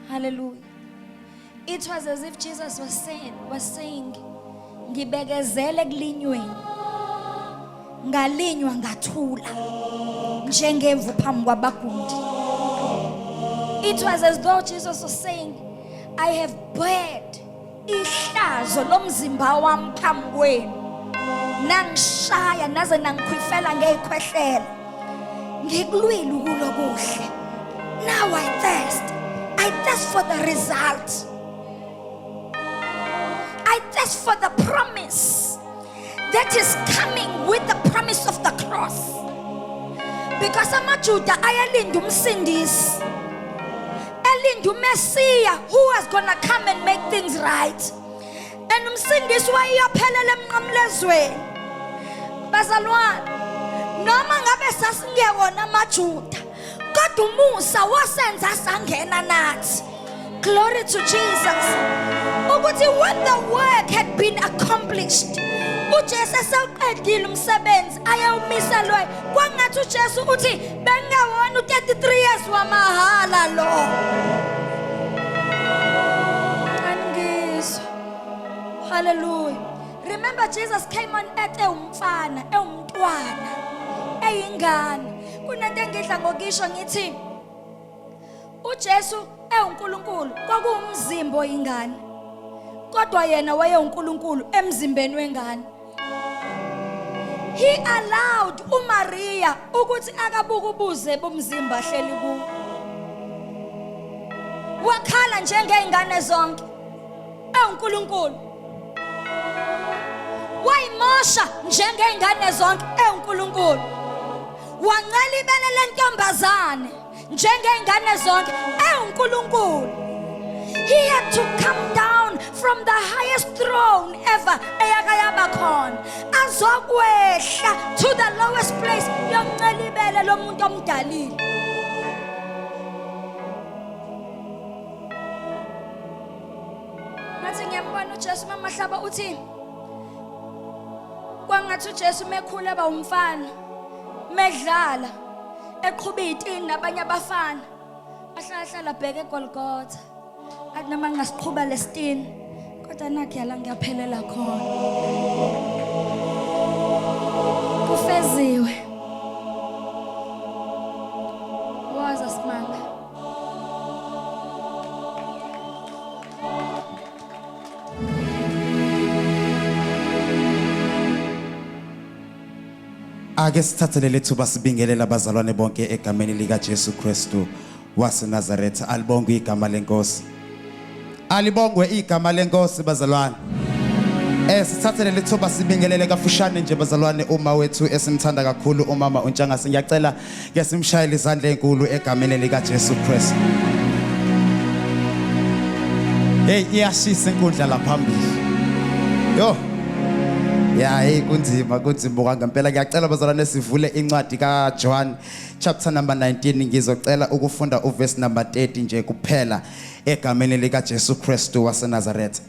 Hallelujah. It was as if Jesus was saying, ngibekezele kulinyweni. Ngalinywa ngathula njengemvu phambi kwabagundi. It was as though Jesus was saying, I have bared ihlazo lomzimba wami phambi kwenu. Nangishaya naze nangikhwifela ngezikhwehlela. Ngikulwile ukulokuhle. Now I thirst. I thirst for the result. I thirst for the promise that is coming with the promise of the cross. Because amaJuda ayalinda umsindisi. Elinda uMessiah who was going to come and make things right. And umsindisi wayeyophelela emnqamlezweni. Bazalwane, noma ngabe sasingewona amaJuda, kodwa umusa wasenza sangena nathi. Glory to Jesus. Ukuthi when the work had been accomplished, uJesu esewuqedile umsebenzi ayewumiselwe, kwangathi uJesu uthi bengewona u33 years wamahala lo. Angizwa. Hallelujah. Remember, Jesus came on earth ewumfana, ewumntwana, eyingane. Kunento engidla ngokisho ngithi uJesu ewuNkulunkulu kwakuwumzimba oyingane. Kodwa yena wayewuNkulunkulu emzimbeni wengane. He allowed uMaria ukuthi akabuke ubuze bomzimba ahleli kuwo. Wakhala njengezingane zonke ewuNkulunkulu. Wayimosha njengezingane zonke ewuNkulunkulu. Wancela ibele lentombazane njengezingane zonke ewuNkulunkulu. He had to come down from the highest throne ever eyaka yaba khona, azokwehla to the lowest place yokuncela ibele lomuntu omdalile. Ngathi ngiyambona uJesu, mama hlaba uthi kwangathi uJesu mekhula eba umfana, medlala eqhuba izitini nabanye abafana, ahlala hlala bheke eGolgotha, athi noma ngingasiqhuba lesitini kodwa nakho la ngiyaphelela khona, kufeziwe. Waza simanga. Ake sithathe leli thuba sibingelele abazalwane bonke egameni lika Jesu Kristu waseNazaretha. Alibongwe igama lenkosi. Alibongwe igama lenkosi, bazalwane. Sithathe leli thuba sibingelele kafushane nje, bazalwane, uma wethu esimthanda kakhulu, umama uNtshangase. Ngiyacela ke simshayele izandla ezinkulu egameni lika Jesu Kristu. Hey, iyashisa inkundla la phambili. Yo. Ya, hey, kunzima, kunzima kwangempela. Ngiyacela, bazalwane, sivule incwadi kaJohn chapter number 19. Ngizocela ukufunda uverse number 30 nje kuphela egameni lika Jesu Kristu waseNazaretha.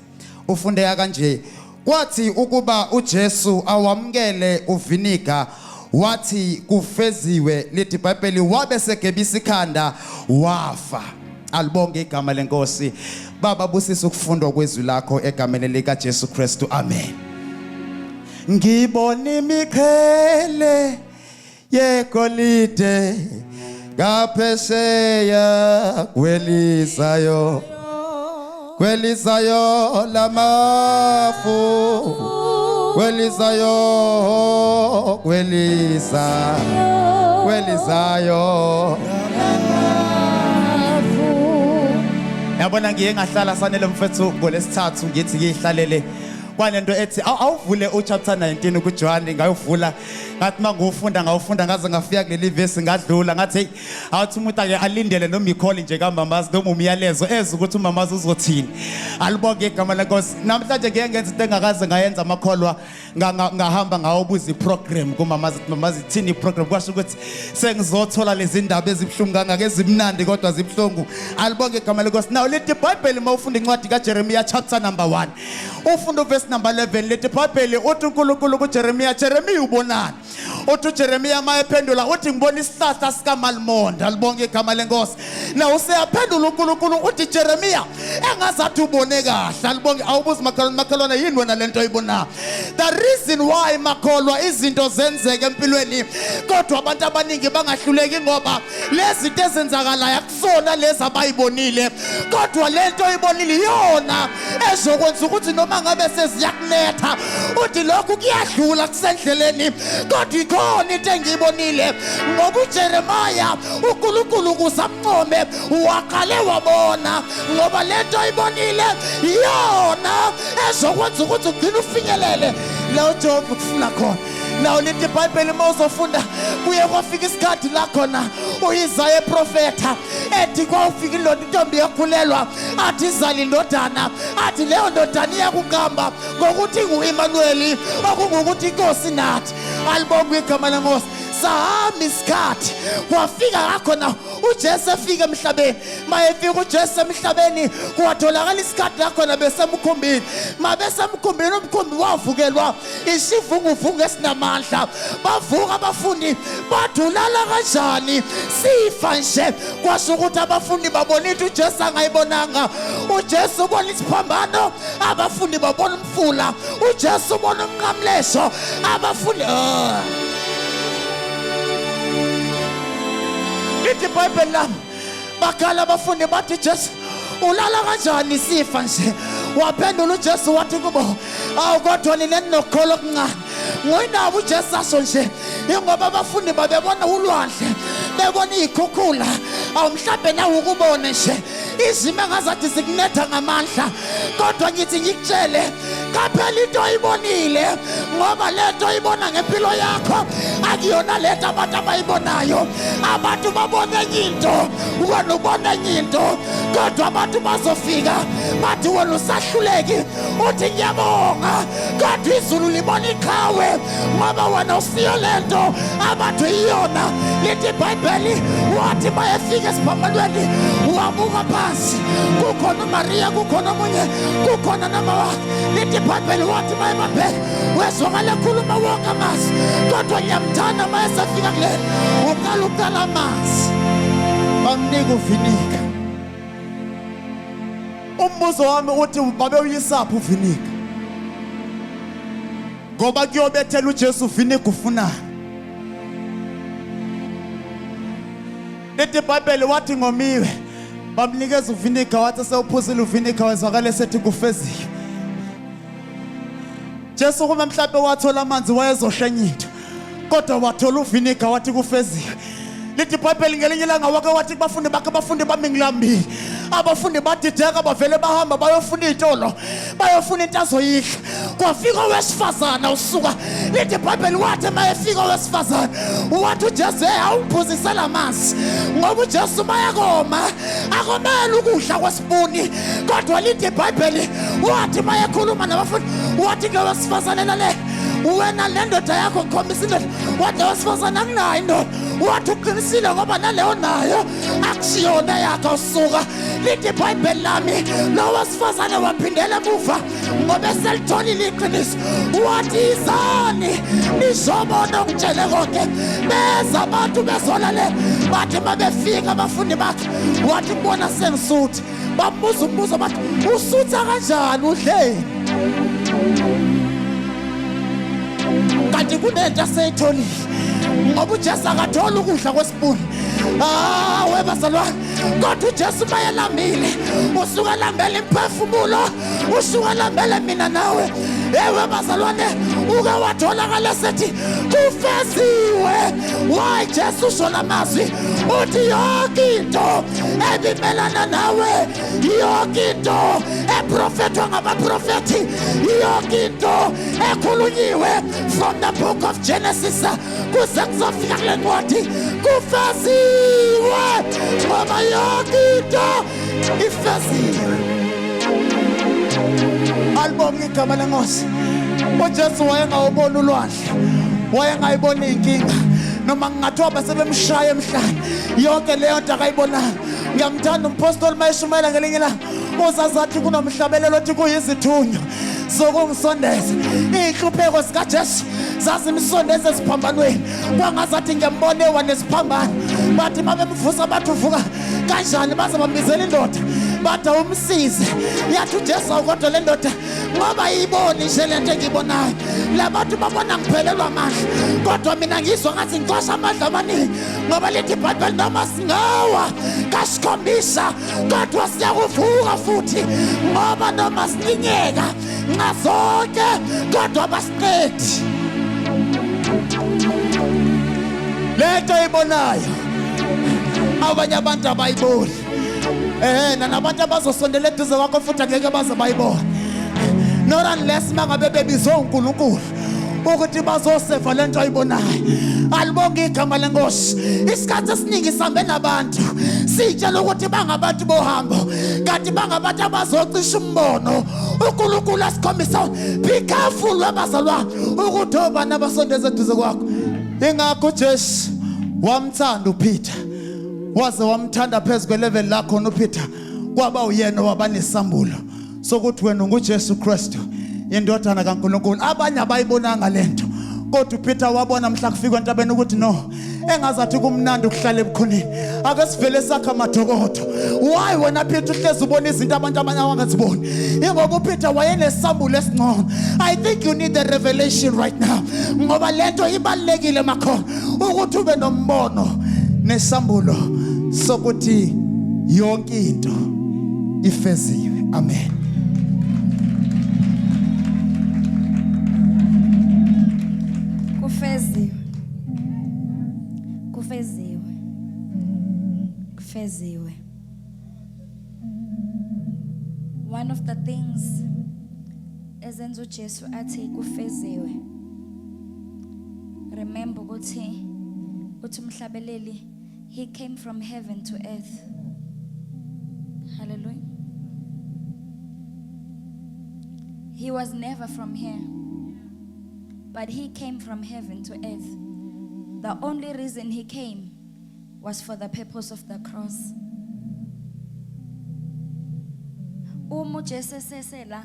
Ufundeka kanje: kwathi ukuba uJesu awamukele uviniga, wathi, "Kufeziwe." Lithi iBhayibheli wabe segebisa ikhanda wafa. Alibonge igama lenkosi. Baba, busisa ukufundwa kwezwi lakho egameni lika Jesu Kristu, amen. Ngibona imiqhele yegolide ngaphesheya kwelizayo, kwelizayo lamafu, kwelizayo, kweliza, kwelizayo. Yabona, ngiye ngahlala sanele mfethu ngolesithathu, ngithi ngihlalele kwanento ethi awuvule uchapter 19 kuJohn. Ngayovula, ngathi mangiwufunda, ngawufunda ngaze ngafika kuleli verse, ngadlula. Ngathi, hey, awuthi umuntu ake alindele noma icall nje kamamazi noma umyalezo, ezwe ukuthi umamazi uzothini. Alibonge igama lenkosi. Namhlanje ngiye ngenza into engakaze ngayenza, amakholwa, ngahamba ngawobuza iprogram kumamazi ukuthi, "Mamazi, ithini iprogram?" Kwasho ukuthi sengizothola lezi ndaba ezibuhlungu kangaka, ezimnandi kodwa zibuhlungu. Alibonge igama lenkosi. Now lithi iBhayibheli, uma ufunda incwadi kaJeremiah chapter number 1, ufunda uverse Verse number 11 lithi iBhayibheli uthi uNkulunkulu kuJeremiya, Jeremiya ubonani? Uthi uJeremiya mayephendula uthi ngibona isihlahla sikamalmonda. Alibonge igama lenkosi. Na useyaphendula uNkulunkulu uthi Jeremiya engazathi ubone kahle. Alibonge awubuzi makhelwane, makhelwane yini wena lento oyibonayo? The reason why makholwa izinto zenzeke empilweni kodwa abantu abaningi bangahluleki ngoba lezi zinto ezenzakalayo akusona lezi abayibonile, kodwa lento oyibonile iyona ezokwenza ukuthi noma ngabe seziyakunetha uthi lokhu kuyadlula kusendleleni, kodwa ikhona into engiyibonile. Ngoba uJeremiya uNkulunkulu kusamncome waqale wabona, ngoba lento oyibonile iyona ezokwenza ukuthi ugcine ufinyelele la uJehova ukufuna khona. Nawo lithi iBhayibheli uma uzofunda kuye kwafika isikhathi la khona uIsaya eprofetha ethi kwawufika indoda intombi yakhulelwa, athi izala indodana, athi leyo ndodana iyakuqamba ngokuthi ngu-Emmanuel, okungukuthi inkosi nathi. Alibongwe igama lenkosi. Sahamba isikhathi kwafika kakhona uJesu efika emhlabeni. Mayefika uJesu emhlabeni kwatholakala isikhathi la khona besemkhumbini. Mabesemkhumbini umkhumbi wavukelwa isivunguvungu esinamandla. Bavuka abafundi badulala kanjani sifa nje. Kwasho ukuthi abafundi babona into uJesu angayibonanga. uJesu ubona isiphambano, abafundi babona umfula. uJesu ubona umnqamlezo, abafundi lithi iBhayibheli lami bakhala abafundi bathi Jesu ulala kanjani sifa nje? Waphendula uJesu wathi kubo, awu kodwa nina ninokholo okuncane. Ngoyinabo uJesu asho nje ingoba abafundi babebona ulwandle, bebona iy'khukhula. Awu mhlambe nawe ukubone nje izimo engazathi zikunetha ngamandla, kodwa ngithi ngikutshele qaphela into oyibonile, ngoba lento oyibona ngempilo yakho akuyona lento abantu abayibonayo. Abantu babona enye into, wena ubona enye into, kodwa abantu bazofika bathi wena usahluleki, uthi ngiyabonga, kodwa izulu libona iqhawe ngoba wena usiyo lento abantu iyona. Lithi iBhayibheli wathi bayefika esiphambanweni wabuka phansi, kukhona uMaria, kukhona omunye, kukhona nama wakhe. Lithi iBhayibheli wathi mayebabheka wezwakala ekhuluma wonke amazwi, kodwa ngiyamthanda mayesefika kuleli uqala uqala amanzi bamnika uvinika. Umbuzo wami uthi babewuyisaphi uvinika? Ngoba kuyobethela uJesu uvinika ufunani? Lithi iBhayibheli wathi ngomiwe bamnikeza uvinika, wathi sewuphuzile uvinika wezwakala esethi kufeziwe. Jesu kuma mhlawumbe wathola amanzi wayezosha enye into, kodwa wathola uvinika wathi kufeziwe. Lithi iBhayibheli ngelinye ilanga wake wathi kubafundi bakhe, abafundi bami ngilambile. Abafundi badideka bavele bahamba bayofuna iy'tolo, bayofuna into azoyidla. Kwafika owesifazana usuka. Lithi iBhayibheli wathi uma efika owesifazane wathi uJesu, hey, awungiphuzisela amanzi, ngoba uJesu mayekoma akomele ukudla kwesibuni. Kodwa lithi iBhayibheli wathi uma ekhuluma nabafundi wathi kulo wesifazane, lale wena le ndoda yakho ngikhombisa indoda. Wathi lo wesifazane anginayo indoda. Wathi uqinisile ngoba naleyo nayo akusiyona yakho usuka. Lithi iBhayibheli lami lo wesifazane waphindela emuva ngoba eselitholile iqiniso. Wathi izani nizobona okutshele konke. Beza abantu bezolalela, bathi mabefika abafundi bakhe wathi kubona sengisuthi. Bambuza umbuzo bathi usutha kanjani udleni? Kanti kunento aseyitholile, ngoba uJesu akatholi ukudla kwesibuni. Ah we bazalwane, kodwa uJesu mayelambile usuka lambela imphefumulo, usuka lambele mina nawe. Ewe bazalwane, uke watholakala sethi kufeziwe. Why Jesu usho lamazwi? Uthi yonke into ebimelana nawe, yonke into eprofethwa ngabaprofethi, yonke into ekhulunyiwe from the book of Genesis kuze kuzofika kule ncwadi kufeziwe, ngoba yonke into ifeziwe. Alibonge igama lenkosi. uJesu wayengawubona ulwandle, wayengayibona inkinga, noma kungathiwa basebemshaya emhlane, yonke leyo nto akayibonanga. Ngiyamthanda umpostoli mayeshumayela ngelinye ilanga, uzazathi kunomhlabelelo othi kuyizithunywa. Zokungisondeza. Iy'nhlupheko zikaJesu zazimsondeza esiphambanweni. Kwangazathi ngiyambona ewa nesiphambano. Bathi babemvusa bathi uvuka kanjani baze bambizela indoda. Bathi awumsize. Yathi uJesu awukodwa le ndoda ngoba iyiboni nje lento engiyibonayo. Labantu babona ngiphelelwa amandla. Kodwa mina ngizwa ngathi ngicosha amandla amaningi ngoba lithi iBhayibheli noma singawa kasikhombisa kodwa siyakuvuka futhi ngoba noma silinyeka nxa zonke kodwa basiqedi. Lento ibonayo abanye abantu abayiboni. Nabantu abazosondela eduze kwakho futhi angeke baze bayibone. Not unless mangabe bebizwe uNkulunkulu ukuthi bazoseva lento ayibonayo. Alibonge igama lenkosi. Isikhathi esiningi sihambe nabantu sitshela ukuthi bangabantu bohambo kanti bangabantu abazocisha umbono. uNkulunkulu asikhombisa be careful webazalwane ukuthi obani abasondeza eduze kwakho. Ingakho uJesu wamthanda uPeter, waze wamthanda phezu kwelevel lakho uPeter kwaba uyena wabanesambulo sokuthi wena unguJesu Kristu indodana kaNkulunkulu. Abanye abayibonanga lento kodwa uPeter wabona mhla kufika entabeni ukuthi no, engazathi kumnandi ukuhlala ebukhoneni, ake sivele sakha amadokodo. Why wena Peter uhlezi ubona izinto abantu abanye abangaziboni? Ingoba uPeter wayenesambulo esingcono. I think you need the revelation right now ngoba lento ibalulekile makhona ukuthi ube nombono nesambulo sokuthi yonke into ifeziwe. Amen. Kufeziwe. Kufeziwe. Kufeziwe. One of the things ezenza uJesu athi kufeziwe. Remember ukuthi uthi umhlabeleli he came from heaven to earth. Hallelujah. He was never from here, but he came from heaven to earth. The only reason he came was for the purpose of the cross. Uma uJesu esesela,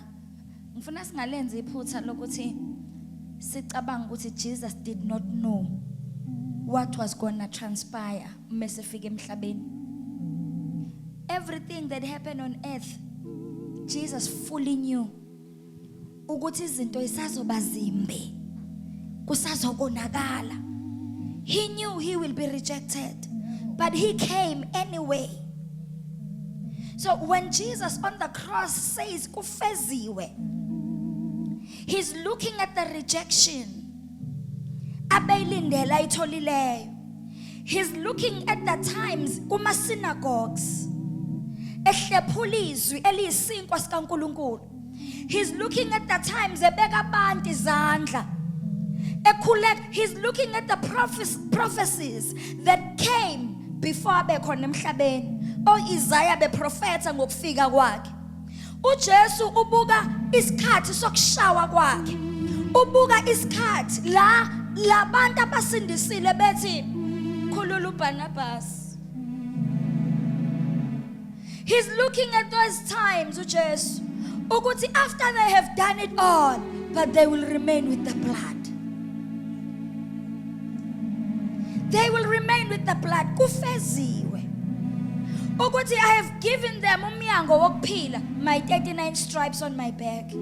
ngifuna singalenzi iphutha lokuthi sicabanga ukuthi Jesus did not know what was going to transpire uma sefika emhlabeni. Everything that happened on earth, Jesus fully knew ukuthi izinto isazoba zimbi, kusazokonakala. He knew he will be rejected, but he came anyway. So when Jesus on the cross says kufeziwe, he's looking at the rejection abeyilindela ayitholileyo. He's looking at the times kuma synagogues ehlephula izwi eliyisinkwa sikaNkuluNkulu. He's looking at the times ebeka abantu izandla ekhuleka. He's looking at the prophecies that came before abe khona emhlabeni. O-Isaiah beprofetha ngokufika kwakhe. uJesu ubuka isikhathi sokushawa kwakhe. Ubuka isikhathi la labantu abasindisile bethi khulula uBarnabas. He's looking at those times uJesu ukuthi after they have done it all, but they will remain with the blood. They will remain with the blood. Kufeziwe. Ukuthi I have given them umnyango wokuphila, my 39 stripes on my back.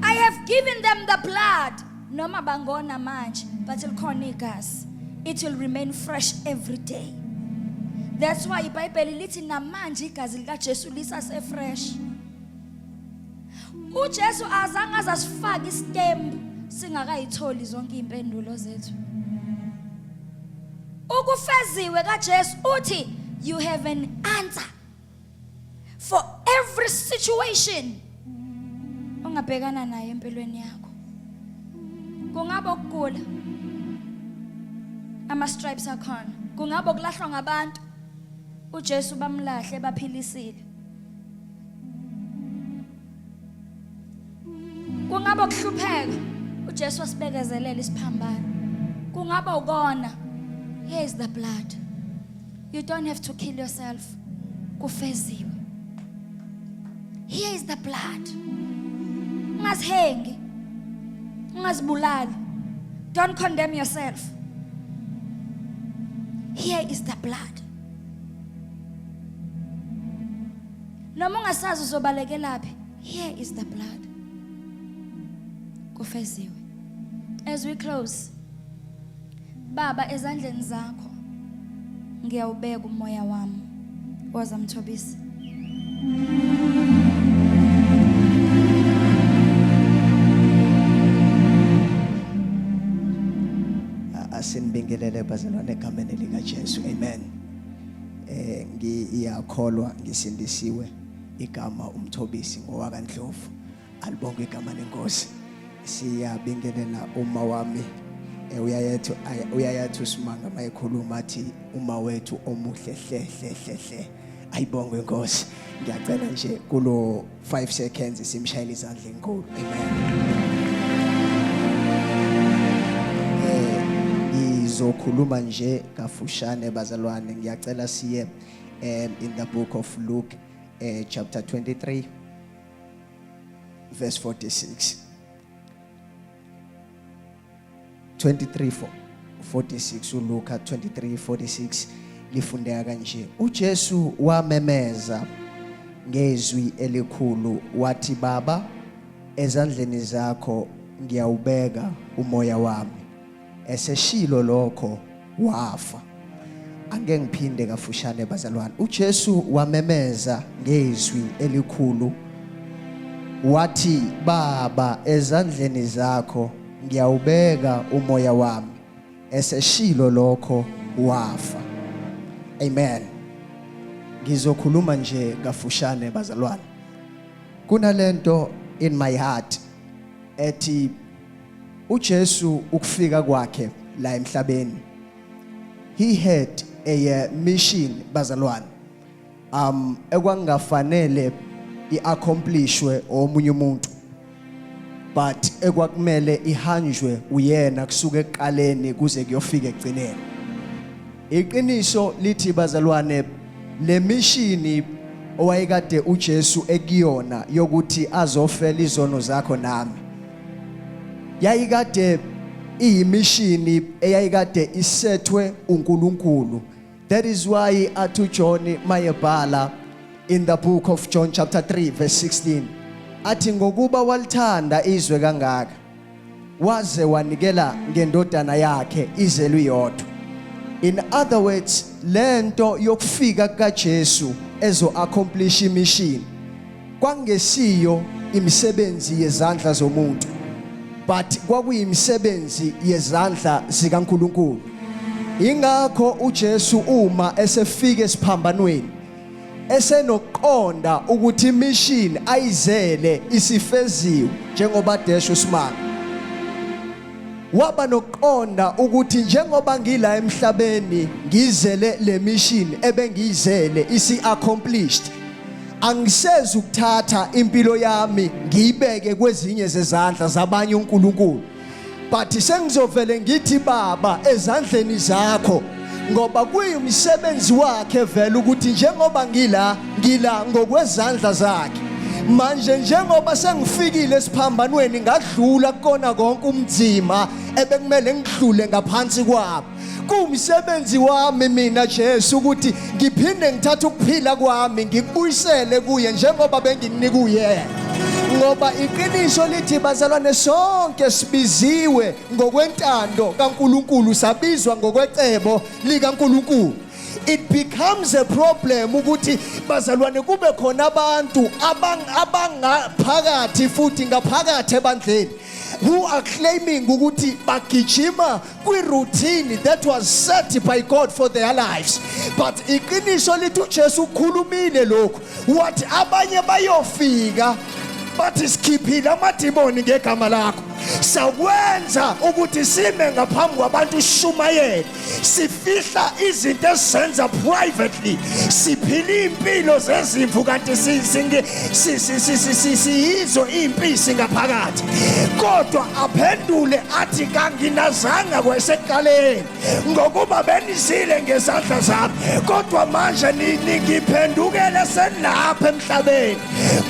I have given them the blood. Noma bangona manje, but likhona igazi. It will remain fresh every day. That's why iBhayibheli lithi namanje igazi likaJesu lisase fresh. uJesu azange azasifaka isitembu singakayitholi zonke impendulo zethu. Ukufeziwe kaJesu uthi you have an answer for every situation ongabhekana nayo empilweni yakho. Kungaba ukugula, ama stripes akhona. Kungaba ukulahlwa ngabantu, uJesu bamlahle baphilisile. Kungaba ukuhlupheka, uJesu wasibekezelela isiphambano. Kungaba ukona, here is the blood. You don't have to kill yourself. Kufeziwe. Here is the blood. Ungazihengi. Ungazibulali. Don't condemn yourself. Here is the blood. Noma ungasazi uzobalekelaphi, here is the blood. Kufeziwe. As we close, Baba, ezandleni zakho ngiyawubeka umoya wami. Woza Mthobisi. Asinibingelele bazalwane egameni likaJesu. Amen. Ngiyakholwa ngisindisiwe, igama uMthobisi ngowakaNdlovu. Alibonge igama lenkosi. Siyabingelela uma wami, uyayethu uyayethu simanga mayikhuluma athi uma wethu omuhle hle hle hle hle. Ayibongwe inkosi. Ngiyacela nje kulo 5 seconds simshayele izandla enkulu. Amen. Ngizokhuluma nje kafushane bazalwane. Ngiyacela siye in the book of Luke, chapter 23 verse 46. 23 46, uLuka 23 46 lifundeka kanje: uJesu wamemeza ngezwi elikhulu wathi, "Baba, ezandleni zakho ngiyawubeka umoya wami." Eseshilo lokho wafa. Angeke ngiphinde kafushane bazalwane. uJesu wamemeza ngezwi elikhulu wathi, "Baba, ezandleni zakho ngiyawubeka umoya wami." Eseshilo lokho wafa. Amen. Ngizokhuluma nje kafushane bazalwane. Kunalento in my heart ethi uJesu ukufika kwakhe la emhlabeni, he had a mission bazalwane, ekwangafanele iaccomplishwe omunye umuntu, but ekwakumele ihanjwe uyena kusuka ekuqaleni kuze kuyofika ekugcineni. Iqiniso lithi bazalwane, le mission owayekade uJesu ekuyona yokuthi azofela izono zakho nami yayikade iyimission eyayikade isethwe uNkulunkulu. That is why athi uJohn mayebhala in the book of John chapter 3 verse 16 athi, "Ngokuba walithanda izwe kangaka waze wanikela ngendodana yakhe izelwe yodwa." In other words, lento yokufika kaJesu ezo accomplish mission kwangesiyo imisebenzi yezandla zomuntu, but kwakuyimisebenzi yezandla zikaNkuluNkulu. Ingakho uJesu uma esefika esiphambanweni esenokuqonda ukuthi imission ayizele isifeziwe, njengoba desho uSimanga waba nokuqonda ukuthi njengoba ngila emhlabeni ngizele le mission ebengiyizele isi accomplished, angisezi ukuthatha impilo yami ngiyibeke kwezinye zezandla zabanye uNkulunkulu, but sengizovele ngithi, "Baba, ezandleni zakho," ngoba kuyumsebenzi wakhe vele ukuthi njengoba ngila, ngila ngokwezandla zakhe. Manje njengoba sengifikile esiphambanweni, ngadlula kukona konke umzima ebekumele ngidlule ngaphansi kwabo, kuwumsebenzi wami mina Jesu ukuthi ngiphinde ngithathe ukuphila kwami ngikubuyisele kuye njengoba bengikunika uyena. Ngoba iqiniso lithi bazalwane, sonke sibiziwe ngokwentando kaNkuluNkulu, sabizwa ngokwecebo likaNkuluNkulu. It becomes a problem ukuthi bazalwane kube khona abantu abangaphakathi futhi ngaphakathi ebandleni who are claiming ukuthi bagijima kwi-routine that was set by God for their lives. But iqiniso lithi uJesu ukhulumile lokhu wathi abanye bayofika bathi, "Sikhiphile amadimoni ngegama lakho." Sakwenza ukuthi sime ngaphambi kwabantu sishumayele, sifihla izinto esizenza privately, siphila impilo zezimvu kanti siyizo impisi ngaphakathi. Kodwa aphendule athi kanginazanga kwesekuqaleni, ngokuba benizile ngezandla zami, kodwa manje ningiphendukele senilapha emhlabeni.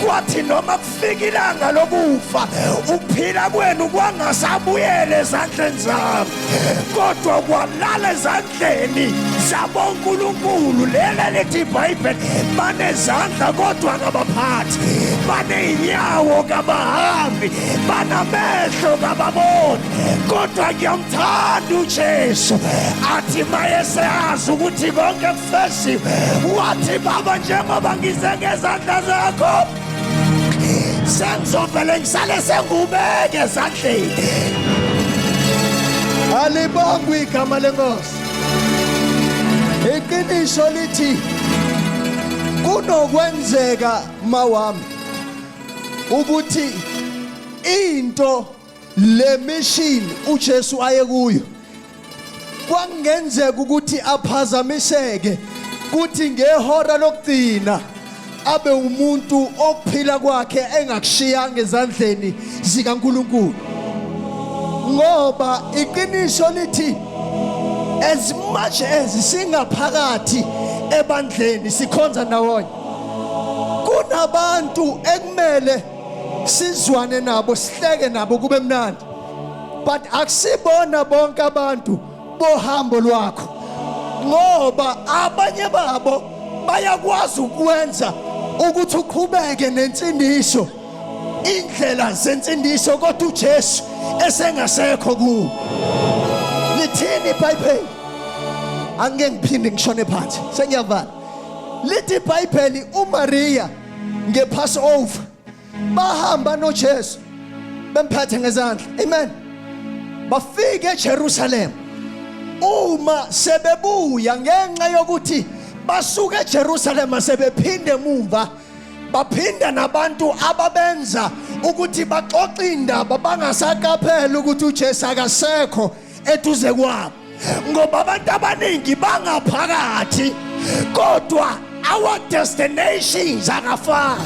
Kwathi noma kufika ilanga lokufa, ukuphila kwenu kwangasabuyele ezandleni zami, kodwa kwalala ezandleni zabonkulunkulu. Lela lithi iBhayibheli, banezandla kodwa kabaphathi, baney'nyawo kabahambi, banamehlo kababoni, kodwa ngiyamthanda uJesu. Athi mayeseyazi ukuthi konke kufeziwe, wathi Baba, njengoba ngize ngezandla zakho, sengizovele ngisale sengubeke ezandleni. Alibongwe igama lenkosi. Iqiniso lithi kunokwenzeka mawami ukuthi into le mission uJesu aye kuyo kwangenzeka ukuthi aphazamiseke, kuthi ngehora lokugcina abe umuntu okuphila kwakhe engakushiyanga ezandleni zikaNkulunkulu. Ngoba iqiniso lithi as much as singaphakathi ebandleni sikhonza ndawonye, kunabantu ekumele sizwane nabo, sihleke nabo, kube mnandi, but akusibona bonke abantu bohambo lwakho, ngoba abanye babo bayakwazi ukwenza ukuthi uqhubeke nensindiso, indlela zensindiso, kodwa uJesu esengasekho kuwo. Lithini iBhayibheli? Angeke ngiphinde ngishone phansi, sengiyavala. Lithi iBhayibheli uMaria ngePassover bahamba noJesu bemphethe ngezandla, amen, bafike eJerusalem. Uma sebebuya, ngenxa yokuthi basuke eJerusalem sebephinde emumva, baphinda nabantu ababenza ukuthi baxoxe indaba, bangasaqaphela ukuthi uJesu akasekho eduze kwabo, ngoba abantu abaningi bangaphakathi kodwa our destinations akafani.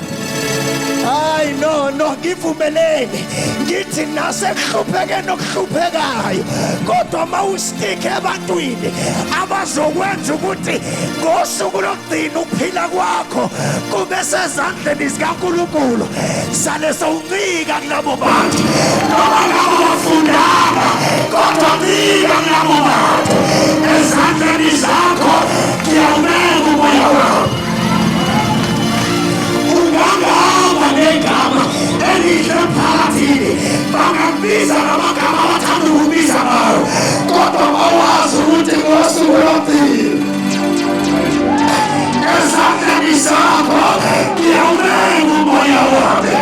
Hayi, no, ngivumeleni ngithi nasekuhluphekeni okuhluphekayo, kodwa mawusticke ebantwini abazokwenza ukuthi ngosuku lokugcina ukuphila kwakho kube sezandleni zikaNkulunkulu, sale sowuncika kulabo bantu. Noma ngabo bafundanga, kodwa ncika kulabo bantu. Ezandleni zakho ngiyawubeka umoya wami. Ungangaba negama elihle emphakathini, bangakubiza ngamagama abathanda ukubiza ngayo, kodwa bawazi ukuthi ngosuku lokugcina ezandleni zakho ngiyawubeka umoya wami.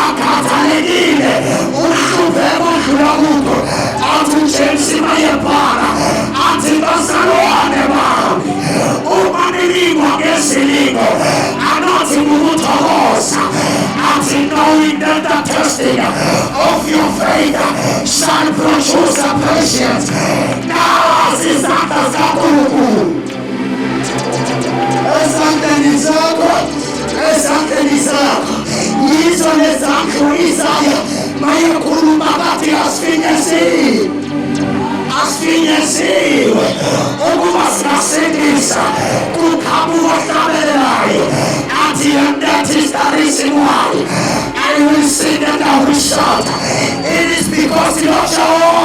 Akhathalekile uhlupheko odlula kukho. Athi uJames mayebhala athi, "Bazalwane bami, uma nilingwa ngezilingo, anothi ngukuthokoza," athi, "knowing that the testing of your faith shall produce a patience." Nazi izandla zikaNkulunkulu ezandleni zakho, ezandleni zakho. Yizo lezandla u-Isaya mayekhuluma bathi asifinyeziwe, asifinyeziwe ukuba singasindisa. Kuqhamuka ohlabelelayo athi, "And that is the reason why I will sing and I will shout. It is because Lord Jehovah